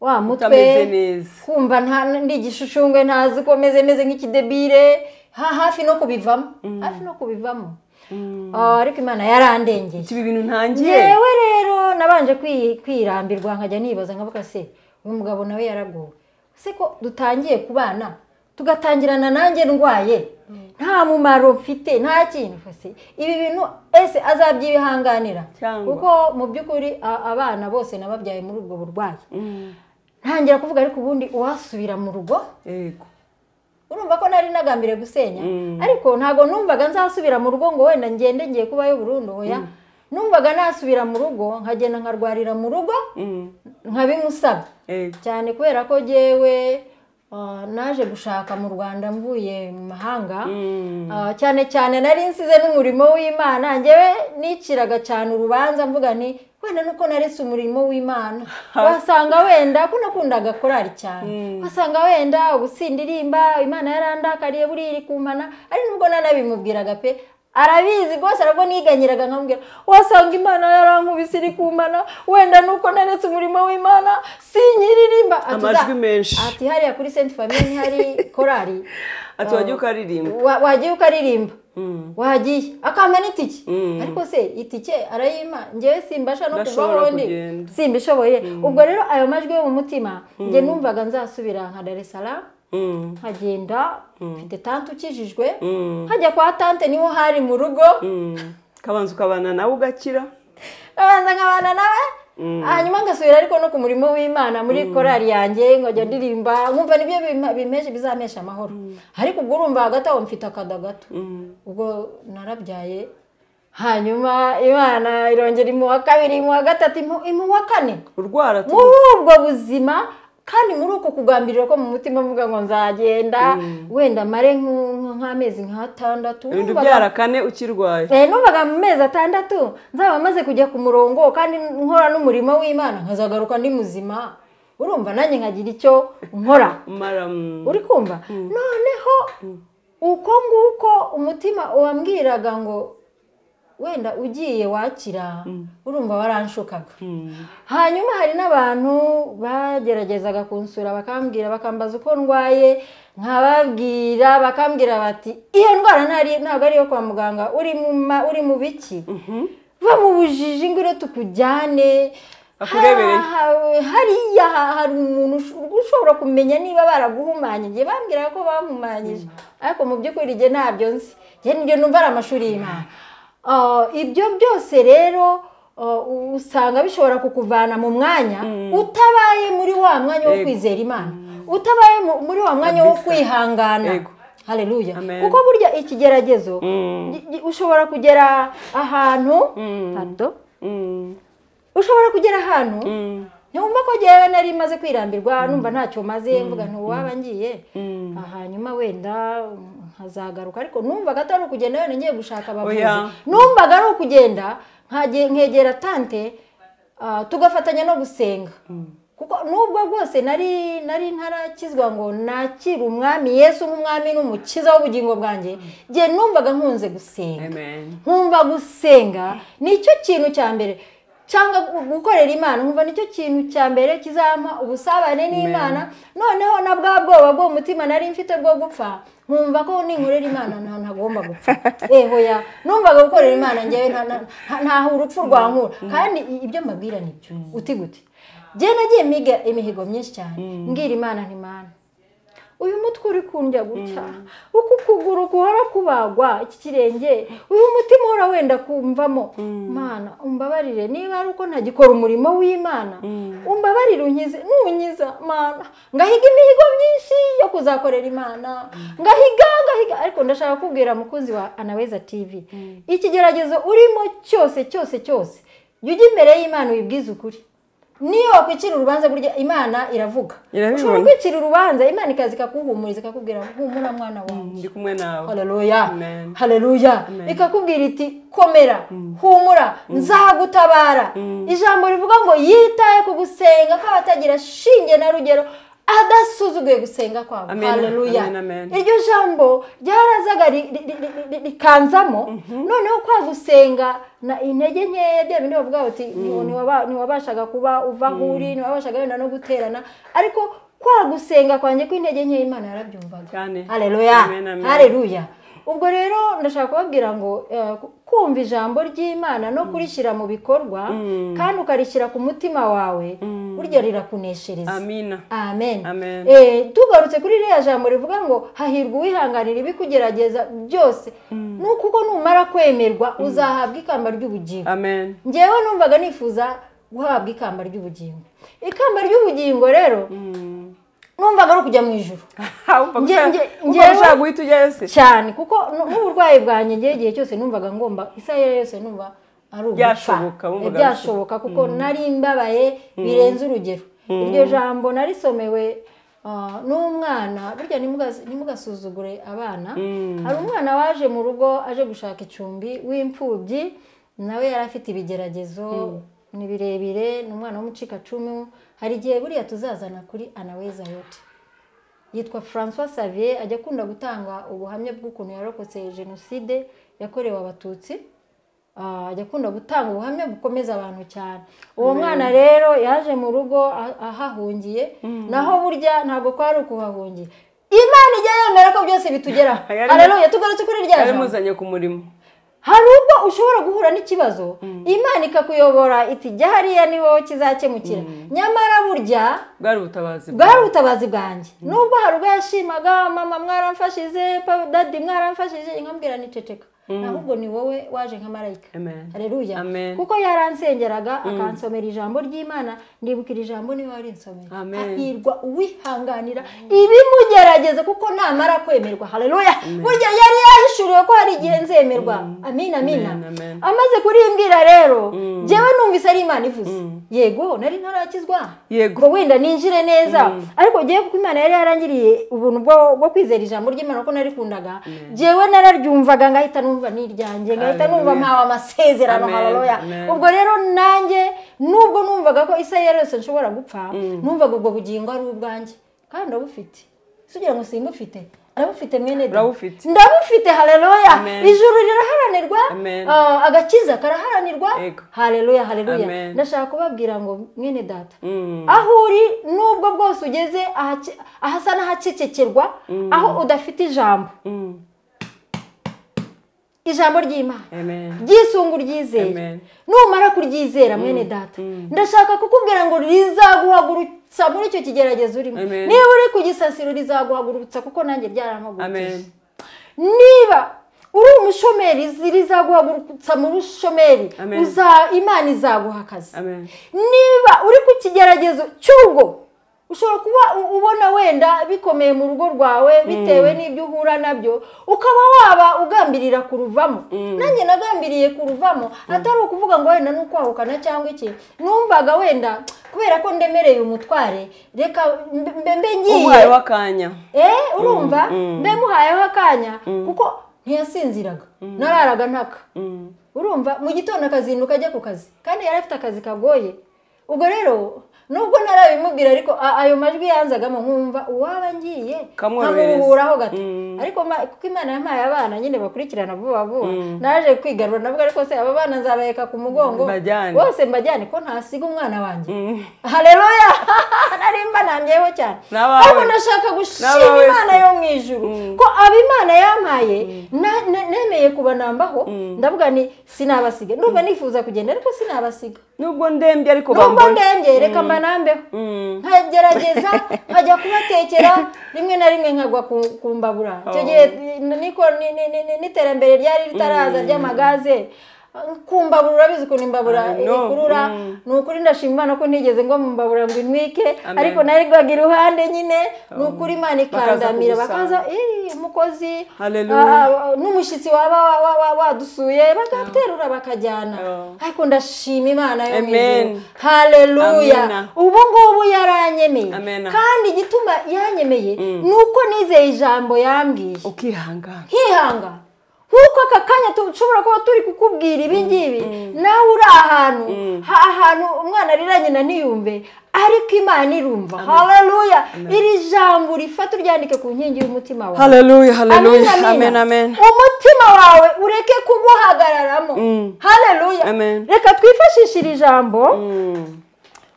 wa mutwe, kumva ndi igishushungwe ntazi ko meze nk'ikidebire, hafi no kubivamo, hafi no kubivamo. Ariko Imana yarandengeye. Ibi bintu ntangiye. Yewe rero nabanje kwirambirwa nkajya nibaza nkavuga se uyu mugabo nawe yaragowe. Se ko dutangiye kubana tugatangirana nanjye ndwaye nta mumaro mfite nta kintu se ibi bintu ese azabyihanganira, kuko mu by'ukuri abana bose nababyaye muri ubwo burwayi. Ntangira kuvuga ariko ubundi uwasubira mu rugo. Yego. Urumva ko nari nagambire gusenya, ariko ntago numvaga nzasubira mu rugo ngo wenda ngende ngiye kubayo burundu. Oya, numvaga nasubira mu rugo nkagenda nkarwarira mu rugo nkabimusaba cyane, kubera ko jewe naje gushaka mu Rwanda mvuye mu mahanga. Cyane cyane nari nsize n'umurimo w'Imana. Njyewe niciraga cyane urubanza mvuga nti wenda nuko naretse umurimo w'Imana, wasanga wenda ko nakundaga korari cyane, wasanga wenda ubusindirimba Imana yarandakariye buri iri kumpana. Ari nubwo nanabimubwiraga pe, arabizi rwose, arabwo niganyiraga nkamubwira wasanga Imana yarankubise iri kumpana, wenda nuko naretse umurimo w'Imana sinyiririmba. Amajwi menshi ati hariya kuri Sainte Famille hari korari, ati wagiye ukaririmba, wagiye ukaririmba, wagiye akampa n'itike. Ariko se itike arayima, njyewe simbasha no kuvaho ndi simbishoboye. Ubwo rero ayo majwi yo mu mutima njye numvaga nzasubira nka Dar es Salaam, nkagenda mfite tante ukijijwe, nkajya kwa tante niho hari mu rugo, kabanza ukabana nawe ugakira, kabanza nkabana nawe Hanyuma ngasubira ariko no ku murimo w'Imana muri korali yanjye nkajya ndirimba, nkumva nibyo bimeje bizampesha amahoro. Ariko ubwo urumva hagati aho mfite akada gato. Ubwo narabyaye, hanyuma Imana irongera imuha kabiri, imuha gatatu, imuha kane. Urwara muri ubwo buzima kandi muri uko kugambirira ko mu mutima mvuga ngo nzagenda wenda mare nk'amezi nk'atandatu. Ubyara kane ukirwaye. Numvaga mu mezi 6 nzaba maze kujya ku murongo kandi nkora n'umurimo w'Imana, nkazagaruka ndi muzima. Urumva nanjye nkagira icyo nkora. Uri kumva? Noneho uko nguko umutima wambwiraga ngo wenda ugiye wakira, urumva waranshukaga. Hanyuma hari n'abantu bageragezaga kunsura bakambwira, bakambaza uko ndwaye, nkababwira, bakambwira bati iyo ndwara ntabwo ari iyo kwa muganga, uri mu biki, va mu bujiji ngwino tukujyane hariya hari umuntu ushobora kumenya niba baraguhumanye. Ngiye bambwira ko bampumanyije, ariko mu by'ukuri njye ntabyo nzi, njye numva ari amashuri y'Imana. Ibyo byose rero usanga bishobora kukuvana mu mwanya utabaye muri wa mwanya wo kwizera Imana, utabaye muri wa mwanya wo kwihangana. Haleluya. Kuko burya ikigeragezo ushobora kugera ahantu, pardon, ushobora kugera ahantu ntumva ko jyewe nari maze kwirambirwa, numva ntacyo maze, mvuga nti waba ngiye hanyuma wenda nkazagaruka, ariko numvaga atari ukugenda wenda ngiye gushaka abavuzi, numvaga ari ukugenda nkegera tante tugafatanya no gusenga. Kuko nubwo bwose nari ntarakizwa ngo nakire umwami Yesu nk'umwami n'umukiza w'ubugingo bwanjye, jye numvaga nkunze gusenga. Nkumva gusenga nicyo kintu cya mbere, cyangwa gukorera Imana nkumva nicyo kintu cya mbere kizampa ubusabane n'Imana. Noneho na bwa bwoba bwo mutima nari mfite bwo gupfa, nkumva ko ninkorera Imana ntagomba gupfa. Hoya numvaga gukorera Imana njyewe ntaho urupfu rwankura. Kandi ibyo mbabwira nibyo uti gute. Jye nagiye miga imihigo myinshi cyane, mbwira Imana nti Mana, uyu mutwe uri kundya gutya, uku kuguru guhora kubagwa, iki kirenge, uyu mutima uhora wenda kumvamo, Mana umbabarire niba ari uko ntagikora umurimo w'Imana, umbabarire unkize, nunyiza Mana. Ngahiga imihigo myinshi yo kuzakorera Imana, ngahiga, ariko ndashaka kubwira mukunzi wa Anaweza TV, ikigeragezo urimo cyose cyose cyose, jya ujya imbere y'Imana uyibwize ukuri. Niyo wakwicira urubanza burya Imana iravuga. Ushobora kwicira urubanza Imana ikaza ikakuhumuriza, ikakubwira humura mwana wanjye, ndi kumwe nawe. Haleluya. Haleluya. Ikakubwira iti komera, humura, nzagutabara. Ijambo rivuga ngo yitaye ku gusenga kw'abatagira shinge na rugero, adasuzuguye gusenga kwabo. Haleluya. Iryo jambo ryarazaga rikanzamo. Noneho kwa gusenga na intege nkeya, bya bindi bavuga bati ntiwabashaga kuba uva aho uri, ntiwabashaga wenda no guterana, ariko kwa gusenga kwanjye kw'intege nkeya Imana yarabyumvaga. Haleluya. Haleluya. Ubwo rero ndashaka kubabwira ngo kumva ijambo ry'Imana no kurishyira mu bikorwa kandi ukarishyira ku mutima wawe, burya rirakuneshereza. Amina. Amen. Tugarutse kuri ririya jambo rivuga ngo hahirwa uwihanganira ibikugerageza byose, nuko numara kwemerwa uzahabwa ikamba ry'ubugingo. Amen. Njyewe numvaga nifuza guhabwa ikamba ry'ubugingo. Ikamba ry'ubugingo rero numvaga ari ukujya mu ijuru. Njyewe guhita ujyayo se cyane, kuko n'uburwayi bwanjye ngiye igihe cyose numvaga ngomba isaha yose numva ari ugupfa. Byashoboka kuko nari mbabaye birenze urugero. Iryo jambo narisomewe n'umwana, burya ntimugasuzugure abana. Hari umwana waje mu rugo aje gushaka icumbi w'imfubyi, nawe yari afite ibigeragezo ni birebire, ni umwana w'umucikacumu. Hari igihe buriya tuzazana kuri Anaweza yote. Yitwa François Xavier, ajya akunda gutanga ubuhamya bw'ukuntu yarokotse jenoside yakorewe Abatutsi. Ajya akunda gutanga ubuhamya bukomeza abantu cyane. Uwo mwana rero yaje mu rugo ahahungiye, naho burya ntabwo kwari ukuhahungiye. Imana ijya yemera ko byose bitugeraho. Haleluya. Tugarutse kuri rya jambo. Yarimuzanye ku murimo. Hari ubwo ushobora guhura n'ikibazo, Imana ikakuyobora iti jya hariya niho kizakemukira. Nyamara burya bwari ubutabazi bwanjye. Nubwo hari ubwo yashimaga, mama mwaramfashije, daddy mwaramfashije, inkambwira niceceka. Ahubwo ni wowe waje nka marayika. Haleluya. Kuko yaransengeraga akansomera ijambo ry'Imana, ndibukira ijambo niwe warinsomera. Hahirwa uwihanganira ibimugerageza kuko namara kwemerwa. Haleluya. Burya yari yahishuriwe ko hari igihe nzemerwa. Amina amina. Amaze kurimbwira rero, jewe numvise ari Imana ivuze. Yego nari ntarakizwa. Ngo wenda ninjire neza, ariko jewe kuko Imana yari yarangiriye ubuntu bwo kwizera ijambo ry'Imana ko narikundaga, jewe nararyumvaga ngahita numva niryanjye, ngahita numva mpawe amasezerano. Haleluya. Ubwo rero nanjye nubwo numvaga ko isaha yose nshobora gupfa, numvaga ubwo bugingo ari ubwanjye kandi ndabufite. Sugira ngo simbufite, ndabufite mwene ndabufite. Ndabufite. Haleluya. Ijuru riraharanirwa, agakiza karaharanirwa. Haleluya, haleluya. Ndashaka kubabwira ngo mwene data, aho uri nubwo bwose ugeze ahasa n'ahacecekerwa, aho udafite ijambo, ijambo ry'Imana ry'isungu ryizera, numara kuryizera mwene data, ndashaka kukubwira ngo rizaguhagurutsa muri icyo kigeragezo urimo. Niba uri ku gisasiro rizaguhagurutsa, kuko nanjye ryarampagurukije. Niba uri umushomeri rizaguhagurutsa mu bushomeri, Imana izaguha akazi. Niba uri ku kigeragezo cy'urugo, ushobora kuba ubona wenda bikomeye mu rugo rwawe bitewe n'ibyo uhura nabyo, ukaba waba ugambirira kuruvamo. Nanjye nagambiriye kuruvamo, atari ukuvuga ngo wenda nukwahukana cyangwa iki, numvaga wenda kubera ko ndemereye umutware, reka mbe ngiye umuhayeho akanya. Urumva mbe muhayeho akanya, kuko ntiyasinziraga, nararaga ntaka. Urumva mu gitondo akazinduka ajya ku kazi, kandi yari afite akazi kagoye. Ubwo rero nubwo narabimubwira, ariko ayo majwi yanzagamo nkumva uwaba ngiye nkamuruhuraho gato. Ariko kuko Imana yampaye abana nyine bakurikirana vuba vuba, naje kwigarura navuga ariko se aba bana nzabaheka ku mugongo bose mbajyane ko ntasiga umwana wanjye. Haleluya. Nari mbanambyeho cyane, ariko ndashaka gushima Imana yo mu ijuru ko aba Imana yampaye nemeye kubanambaho. Ndavuga ni sinabasiga, ndumva nifuza kugenda ariko sinabasiga. Nubwo ndembye ariko bambona, nubwo ndembye reka mbanambeho, nkagerageza nkajya kubatekera, rimwe na rimwe nkagwa ku mbabura. Icyo gihe niko n'iterambere ryari ritaraza ry'amagaze, ku mbabura urabizi ukuntu imbabura ikurura. Ni ukuri ndashima Imana ko ntigeze ngo mu mbabura ngo intwike, ariko narigwaga iruhande nyine. Ni ukuri Imana ikandamira, bakaza umukozi n'umushyitsi waba wadusuye bagaterura bakajyana. Ariko ndashima Imana yo mu ijuru. Haleluya. Ubu ngubu yaranyemeye, kandi igituma yanyemeye ni uko nizeye ijambo yambwiye, ukihangana, nkihangana. Nkuko aka kanya dushobora kuba turi kukubwira ibi ngibi, nawe uri ahantu ahantu umwana arira nyina ntiyumve, ariko Imana irumva. Haleluya. Iri jambo rifata uryandike ku nkingi y'umutima wawe. Haleluya, haleluya. Amen, amen. Umutima wawe ureke kuguhagararamo. Haleluya. Reka twifashishe iri jambo.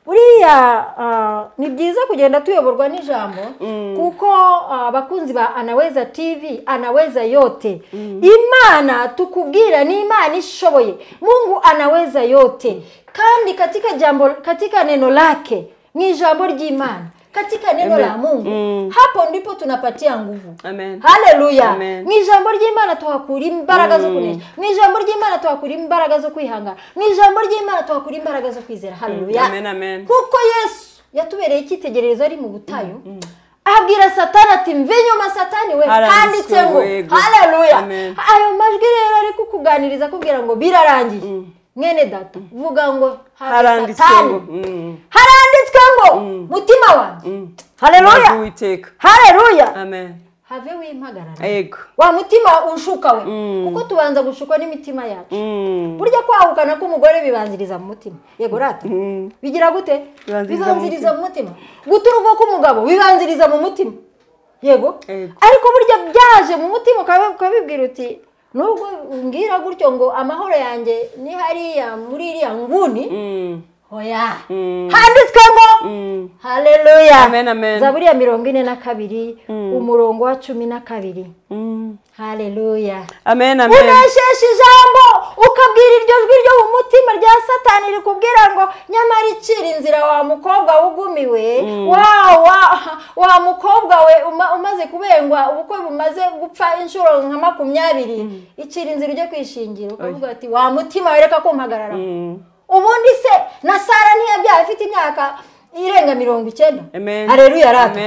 Buriya ni byiza kugenda tuyoborwa n'ijambo, kuko abakunzi ba Anaweza TV, anaweza yote. Imana tukubwira ni Imana ishoboye. Mungu anaweza yote. Kandi katika jambo, katika neno lake, ni jambo ry'Imana, katika neno la Mungu, hapo ndipo tunapatia nguvu. Haleluya. Ni jambo ry'Imana tuhakura imbaraga zo kunesha. Ni jambo ry'Imana tuhakura imbaraga zo kwihangana. Ni jambo ry'Imana tuhakura imbaraga zo kwizera. Haleluya. Amen, amen. Kuko Yesu yatubereye icyitegererezo ari mu butayu, abwira Satani ati mve nyuma Satani we, handitse ngo. Haleluya. Ayo majwi rero ari kukuganiriza akubwira ngo birarangiye. Mwene data, vuga ngo haranditswe ngo, haranditswe ngo mutima wanjye. Haleluya. Haleluya. Amen. Have wimpagarara. Yego. Wa mutima ushuka we, kuko tubanza gushukwa n'imitima yacu. Burya kwahukana k'umugore bibanziriza mu mutima. Yego rata. Bigira gute? Bibanziriza mu mutima. Guta urugo k'umugabo bibanziriza mu mutima. Yego. Ariko burya byaje mu mutima ukabibwira uti nubwo ngira gutyo ngo amahoro yanjye ni hariya muri iriya nguni, hoya handitswe ngo. Haleluya. Amen, amen. Zaburi ya 42 umurongo wa 12. Haleluya. Amen, amen. Unesheje ijambo ukabwira iryo jwi ryo mu mutima rya Satani Imana iri kubwira ngo nyamara icira inzira wa mukobwa wugumiwe, wa mukobwa we umaze kubengwa ubukwe bumaze gupfa inshuro nka 20, icira inzira ujye kwishingira. Ukavuga ati wa mutima we reka kumpagarara. Ubundi se na Sara ntiyabyaye afite imyaka irenga 90. Haleluya rata.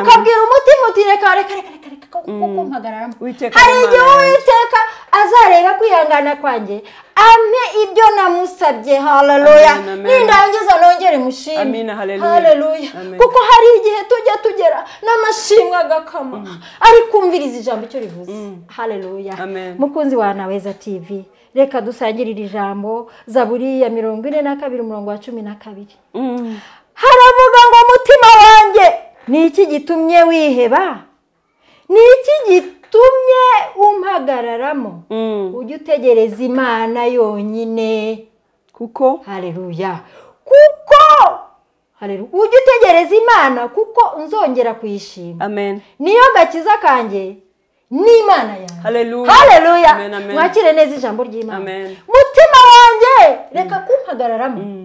Ukabwira umutima uti reka reka reka reka kumpagararamo. Hari igihe Uwiteka azareba kwihangana kwanjye ampe ibyo namusabye. Haleluya. Nindangiza nongere mushime. Haleluya. Kuko hari igihe tujya tugera n'amashimwe agakama, ariko umviriza ijambo icyo rivuze. Haleluya. Mukunzi wa Naweza TV, reka dusangirire ijambo Zaburi ya 42 umurongo wa 12. Haravuga ngo mutima wanjye ni iki gitumye wiheba? Ni iki gitumye umpagararamo? Ujye utegereza Imana yonyine. Kuko haleluya. Kuko haleluya. Ujye utegereza Imana kuko nzongera kuyishima. Amen. Niyo gakiza kanjye n'Imana yanjye. Haleluya. Haleluya. Mwakire neza ijambo ry'Imana. Mutima wanjye reka kumpagararamo.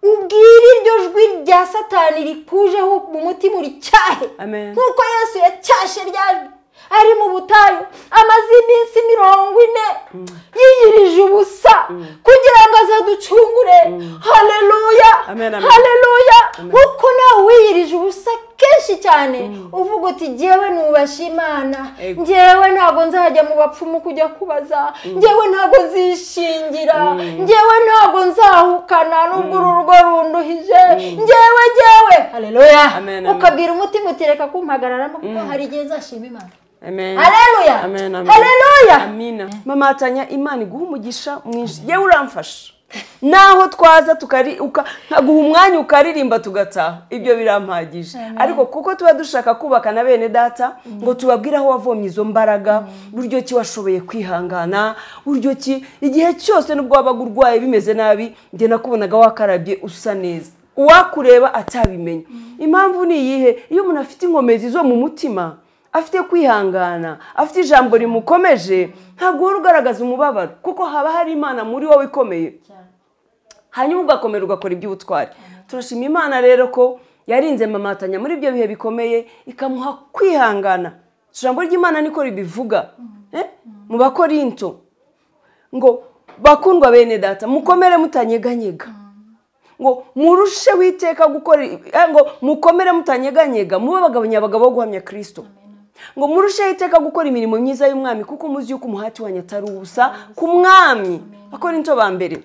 Ubwire iryo jwi rya Satani rikujeho mu mutima uri cyahe. Nkuko Yesu yacyashe ryajwi ari mu butayu amaze iminsi 40 yiyirije ubusa kugira ngo azaducungure. Haleluya. Haleluya. Nkuko nawe wiyirije ubusa kenshi cyane uvuga uti jyewe nubasha Imana, njyewe ntabwo nzajya mu bapfumu kujya kubaza, njyewe ntabwo nzishingira, njyewe ntabwo nzahukana nubwo uru rugo runduhije, njyewe njyewe. Haleluya. Ukabwira umutima uti reka kumpagararamo kuko hari igihe nzashima Imana. Amen. Haleluya. Amen, amen. Haleluya. Amina. Mama Tanya, Imana iguha umugisha mwinshi. Yewe uramfasha. Naho twaza nkaguha umwanya ukaririmba tugataha, ibyo birampagije. Ariko kuko tuba dushaka kubaka na bene data ngo tubabwire aho wavomye izo mbaraga, buryo ki washoboye kwihangana, buryo ki igihe cyose nubwo wabaga urwaye bimeze nabi, njye nakubonaga wakarabye usa neza, uwakureba atabimenya. Impamvu ni iyihe? Iyo umuntu afite inkomezi zo mu mutima, afite kwihangana, afite ijambo rimukomeje, ntabwo uhora ugaragaza umubabaro kuko haba hari Imana muri wowe ikomeye. Hanyuma ugakomera ugakora iby'ubutwari. Turashima Imana rero ko yarinze Mama Tanya muri ibyo bihe bikomeye, ikamuha kwihangana. Ijambo ry'Imana niko ribivuga mu Bakorinto ngo bakundwa bene data mukomere mutanyeganyega, ngo murushe witeka gukora, ngo mukomere mutanyeganyega mube abagabo nyabagabo bo guhamya Kristo, ngo murushe iteka gukora imirimo myiza y'umwami kuko muzi yuko umuhati wanyu atari ubusa ku mwami. Abakorinto ba mbere.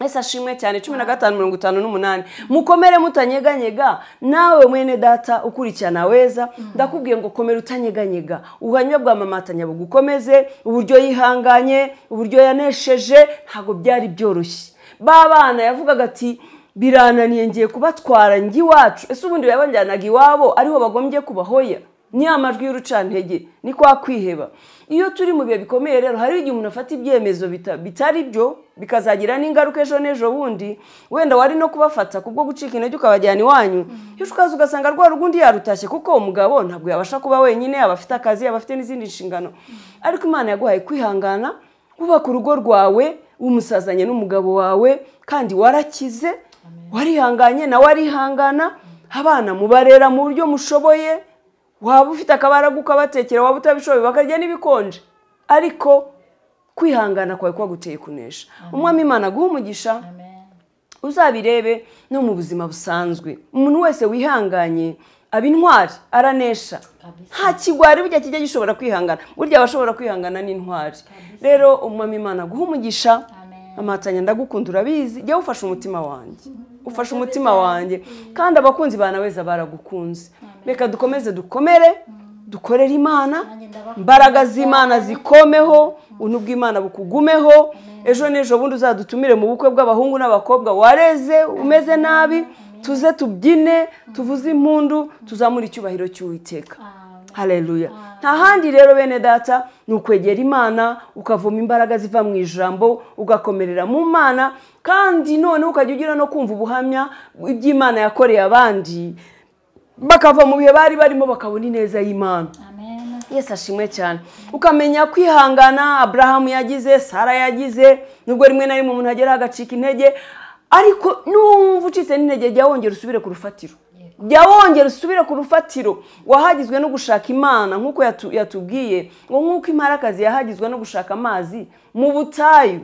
Ese ashimwe cyane 15:58. Mukomere mutanyeganyega. Nawe mwene data ukurikirana Weza, ndakubwiye ngo komera utanyeganyega. Ubuhamya bwa Mama Tanya bugukomeze, uburyo yihanganye, uburyo yanesheje, ntago byari byoroshye. Babana yavugaga ati birananiye ngiye kubatwara ngi wacu. Ese ubundi yabanjyanaga iwabo ariho bagombye kubahoya? Ni amajwi y'urucantege, ni kwa kwiheba. Iyo turi mu bihe bikomeye rero hari igihe umuntu afata ibyemezo bitari byo bikazagira n'ingaruka ejo n'ejo bundi, wenda wari no kubafata kubwo gucika intege ukabajyana iwanyu, ejo ukaza ugasanga rwa rugundi yarutashye kuko umugabo ntabwo yabasha kuba wenyine, aba afite akazi, aba afite n'izindi nshingano. Ariko Imana yaguhaye kwihangana, wubaka urugo rwawe, umusazanye n'umugabo wawe, kandi warakize, warihanganye nawe arihangana, abana mubarera mu buryo mushoboye. Waba ufite akabaraga ukabatekera, waba utabishoboye bakarya n'ibikonje, ariko kwihangana kwawe kwaguteye kunesha. Umwami Imana aguhe umugisha. Uzabirebe no mu buzima busanzwe, umuntu wese wihanganye aba intwari, aranesha. Nta kigwari burya kijya gishobora kwihangana, burya abashobora kwihangana ni intwari. Rero Umwami Imana aguhe umugisha. Mama Tanya ndagukunda urabizi, jya ufasha umutima wanjye, ufasha umutima wanjye, kandi abakunzi ba Naweza baragukunze. Reka dukomeze dukomere, dukorere Imana, imbaraga z'Imana zikomeho, ubuntu bw'Imana bukugumeho. Ejo n'ejo bundi uzadutumire mu bukwe bw'abahungu n'abakobwa wareze umeze nabi, tuze tubyine, tuvuze impundu, tuzamure icyubahiro cy'Uwiteka. Haleluya. Nta handi rero bene data ni ukwegera Imana, ukavoma imbaraga ziva mu ijambo, ugakomerera mu Mana, kandi none ukajya ugira no kumva ubuhamya iby'Imana yakoreye abandi, bakava mu bihe bari barimo bakabona ineza y'Imana. Amen. Yesu ashimwe cyane. Ukamenya kwihangana Abrahamu yagize, Sara yagize, nubwo rimwe na rimwe umuntu agera agacika intege, Ariko numva ucitse n'intege, jya wongera usubire ku rufatiro. Jya wongera usubire ku rufatiro wahagizwe no gushaka Imana, nk'uko yatubwiye ngo nk'uko imparakazi yahagizwe no gushaka amazi mu butayu,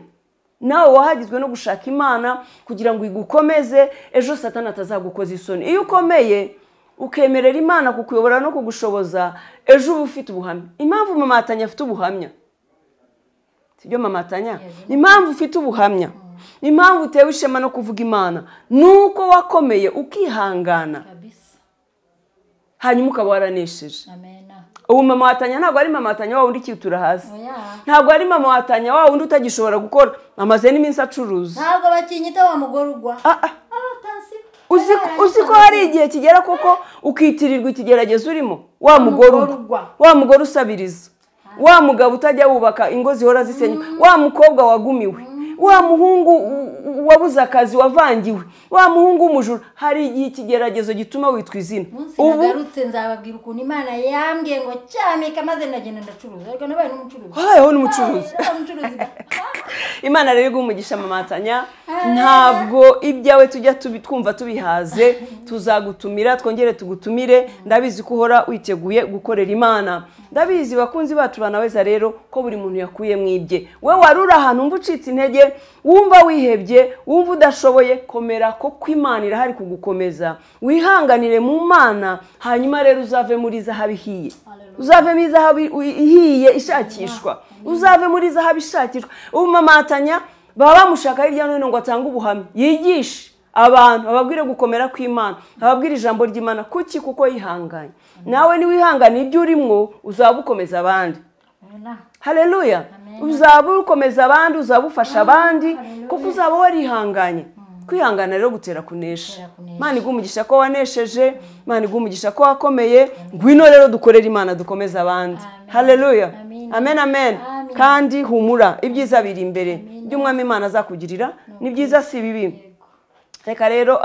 nawe wahagizwe no gushaka Imana kugira ngo igukomeze, ejo Satani atazagukoza isoni. Iyo ukomeye ukemerera Imana kukuyobora no kugushoboza, ejo uba ufite ubuhamya. Impamvu Mama Tanya afite ubuhamya, sibyo Mama Tanya? Impamvu ufite ubuhamya, impamvu utewe ishema no kuvuga Imana, nuko wakomeye ukihangana hanyuma ukaba waranesheje. Ubu Mama Watanya ntabwo ari Mama Watanya wa wundi ukitura hasi, ntabwo ari Mama Watanya wa wundi utagishobora gukora, amaze n'iminsi acuruza. Ntabwo bakinyita wa mugore ugwa. Uzi ko hari igihe kigera koko ukitirirwa ikigeragezo urimo, wa mugore ugwa, wa mugore usabiriza, wa mugabo utajya wubaka ingo zihora zisenyuka, wa mukobwa wagumiwe, wa muhungu wabuze akazi wavangiwe, wa muhungu w'umujura. Hari igihe ikigeragezo gituma witwa izina. Ubu nagarutse nzababwira ukuntu Imana yambwiye ngo cyamika, maze ndagenda ndacuruza. Ariko nabaye n'umucuruzi. Wabayeho n'umucuruzi. Imana rero iguhe umugisha Mama Tanya. Ntabwo ibyawe tujya twumva tubihaze, tuzagutumira twongere tugutumire. Ndabizi ko uhora witeguye gukorera Imana. Ndabizi bakunzi bacu banaweza rero ko buri muntu yakuye mwibye. We warura ahantu umva ucitse intege, wumva wihebye, wumva udashoboye, komera ko Imana irahari kugukomeza. Wihanganire mu Mana, hanyuma rero uzave muri zahabu ihiye. Uzave muri zahabu ihiye ishakishwa. Uzave muri zahabu ishakishwa. Ubu Mama Tanya baba bamushaka hirya no hino ngo atange ubuhamya, yigishe abantu, ababwire gukomera kw'Imana, ababwire ijambo ry'Imana. Kuki? Kuko yihanganye. Nawe niwihangana ibyo urimo, uzaba ukomeza abandi. Haleluya. Uzaba ukomeza abandi, uzaba ufasha abandi, kuko uzaba warihanganye. Kwihangana rero gutera kunesha. Imana iguhe umugisha ko wanesheje, Imana iguhe umugisha ko wakomeye. Ngwino rero dukorere Imana, dukomeze abandi. Haleluya. Amen, amen. Kandi humura, ibyiza biri imbere. Ibyo Umwami Imana azakugirira ni byiza, si bibi. Reka rero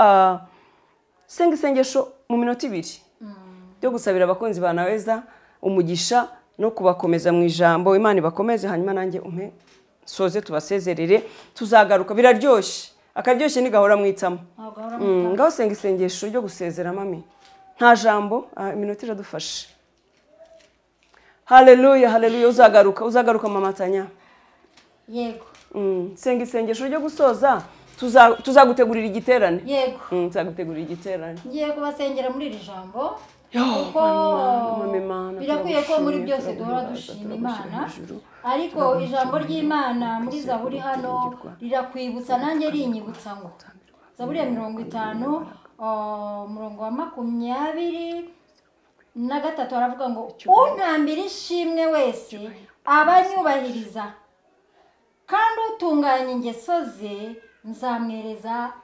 senga isengesho mu minota 2 ryo gusabira abakunzi ba Naweza umugisha no kubakomeza mu ijambo. Imana ibakomeze, hanyuma nanjye umpe soze tubasezerere, tuzagaruka. Biraryoshye, akaryoshye nigahora mwitamo. Ngaho senga isengesho ryo gusezera mami. Nta jambo, iminota iradufashe. Haleluya, haleluya. Uzagaruka, uzagaruka Mama Tanya. Yego. Senga isengesho ryo gusoza, tuzagutegurira igiterane. Yego. Tuzagutegurira igiterane. Ngiye kubasengera muri iri jambo. Kuko birakwiye ko muri byose duhora dushima Imana, ariko ijambo ry'Imana muri Zaburi hano rirakwibutsa, nanjye rinyibutsa ngo Zaburi ya 50 umurongo wa 23 aravuga ngo untambira ishimwe wese abanyubahiriza, kandi utunganya ingeso ze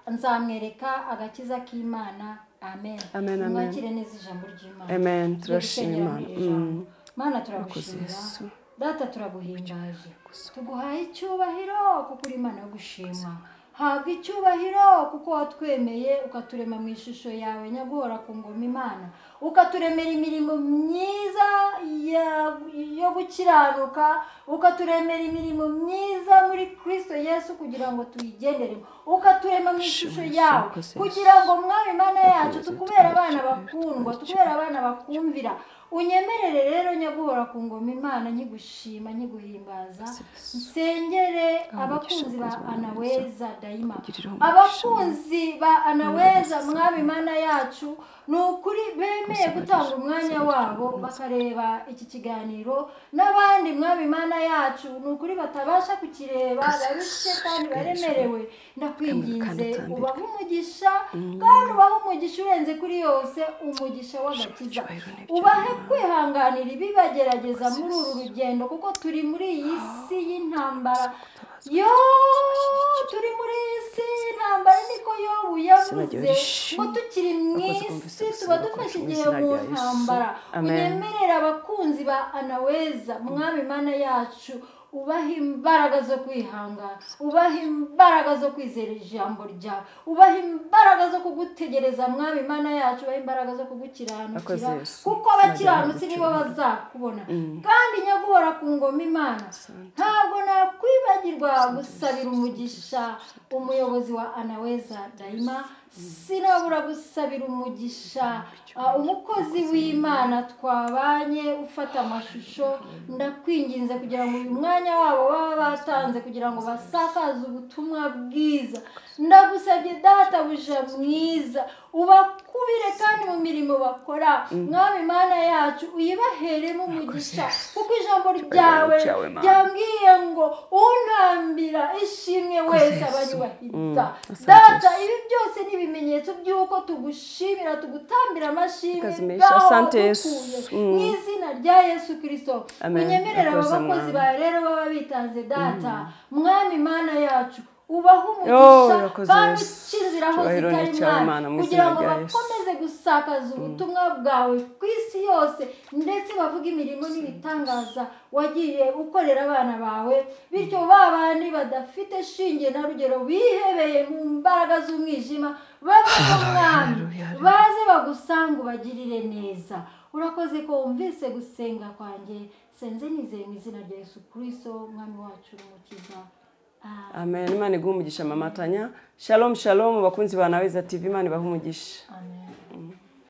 nzamwereka agakiza k'Imana. Amen. Amen, amen. Mwakire neza ijambo ry'Imana. Amen. Turashima Imana. Mana turagushimira. Data turaguhimbaje. Tuguhaye icyubahiro kuko uri Imana yo gushimwa. Habwa icyubahiro kuko watwemeye ukaturema mu ishusho yawe nyaguhora ku ngoma Imana. Ukaturemera imirimo myiza yo gukiranuka, ukaturemera imirimo myiza muri Kristo Yesu kugira ngo tuyigenderemo. Ukaturema mu ishusho yawe kugira ngo Mwami Imana yacu tukubera abana bakundwa, tukubera abana bakumvira. Unyemerere rero nyaguhora ku ngoma Imana, nyigushima nyiguhimbaza. Nsengere abakunzi ba Anaweza Daima, abakunzi ba Anaweza Mwami Imana yacu, ni ukuri bemeye gutanga umwanya wabo bakareba iki kiganiro, n'abandi Mwami Imana yacu ni ukuri batabasha kukireba, barushye kandi baremerewe. Ndakwinginze ubahe umugisha, kandi ubahe umugisha urenze kuri yose, umugisha w'agakiza. Ubahe kwihanganira ibibagerageza muri uru rugendo, kuko turi muri iyi si y'intambara. Yo turi muri iyi si y'intambara, niko Yobu yavuze ngo tukiri mu isi tuba dufashe igihe mu ntambara. Unyemerera abakunzi ba Anaweza Mwami Imana yacu, Ubaha imbaraga zo kwihangana, ubaha imbaraga zo kwizera ijambo ryawe, ubaha imbaraga zo kugutegereza Mwami Imana yacu, ubaha imbaraga zo kugukiranukira, kuko abakiranutsi nibo bazakubona. Kandi nyaguhora ku ngoma Imana, ntabwo nakwibagirwa gusabira umugisha umuyobozi wa Anaweza Daima, sinabura gusabira umugisha umukozi w'Imana twabanye ufata amashusho. Ndakwinginze kugira ngo uyu mwanya wabo baba batanze kugira ngo basakaze ubutumwa bwiza. Ndagusabye Databuja mwiza, ubakubire kandi mu mirimo bakora. Mwami Imana yacu, uyibaheremo umugisha, kuko ijambo ryawe ryambwiye ngo untambira ishimwe wese abanyubahiriza. Data, ibi byose ni ibimenyetso by'uko tugushimira, tugutambira amashimwe mu izina rya Yesu Kristo. Unyemerera aba bakozi bawe rero baba bitanze Data. Mwami Imana yacu, ubaha umugisha kandi uca inzira aho zitari Mwami, kugira ngo bakomeze gusakaza ubutumwa bwawe ku isi yose, ndetse bavuge imirimo n'ibitangaza wagiye ukorera abana bawe. Bityo ba bandi badafite shinge na rugero bihebeye mu mbaraga z'umwijima bave mu Mwami, baze bagusanga ubagirire neza. Urakoze ko wumvise gusenga kwanjye, senze nizeye mu izina rya Yesu Kristo Mwami wacu n'Umukiza. Amen. Imana iguhe umugisha Mama Tanya. Shalom shalom bakunzi ba Anaweza TV, Imana ibahe umugisha. Amen.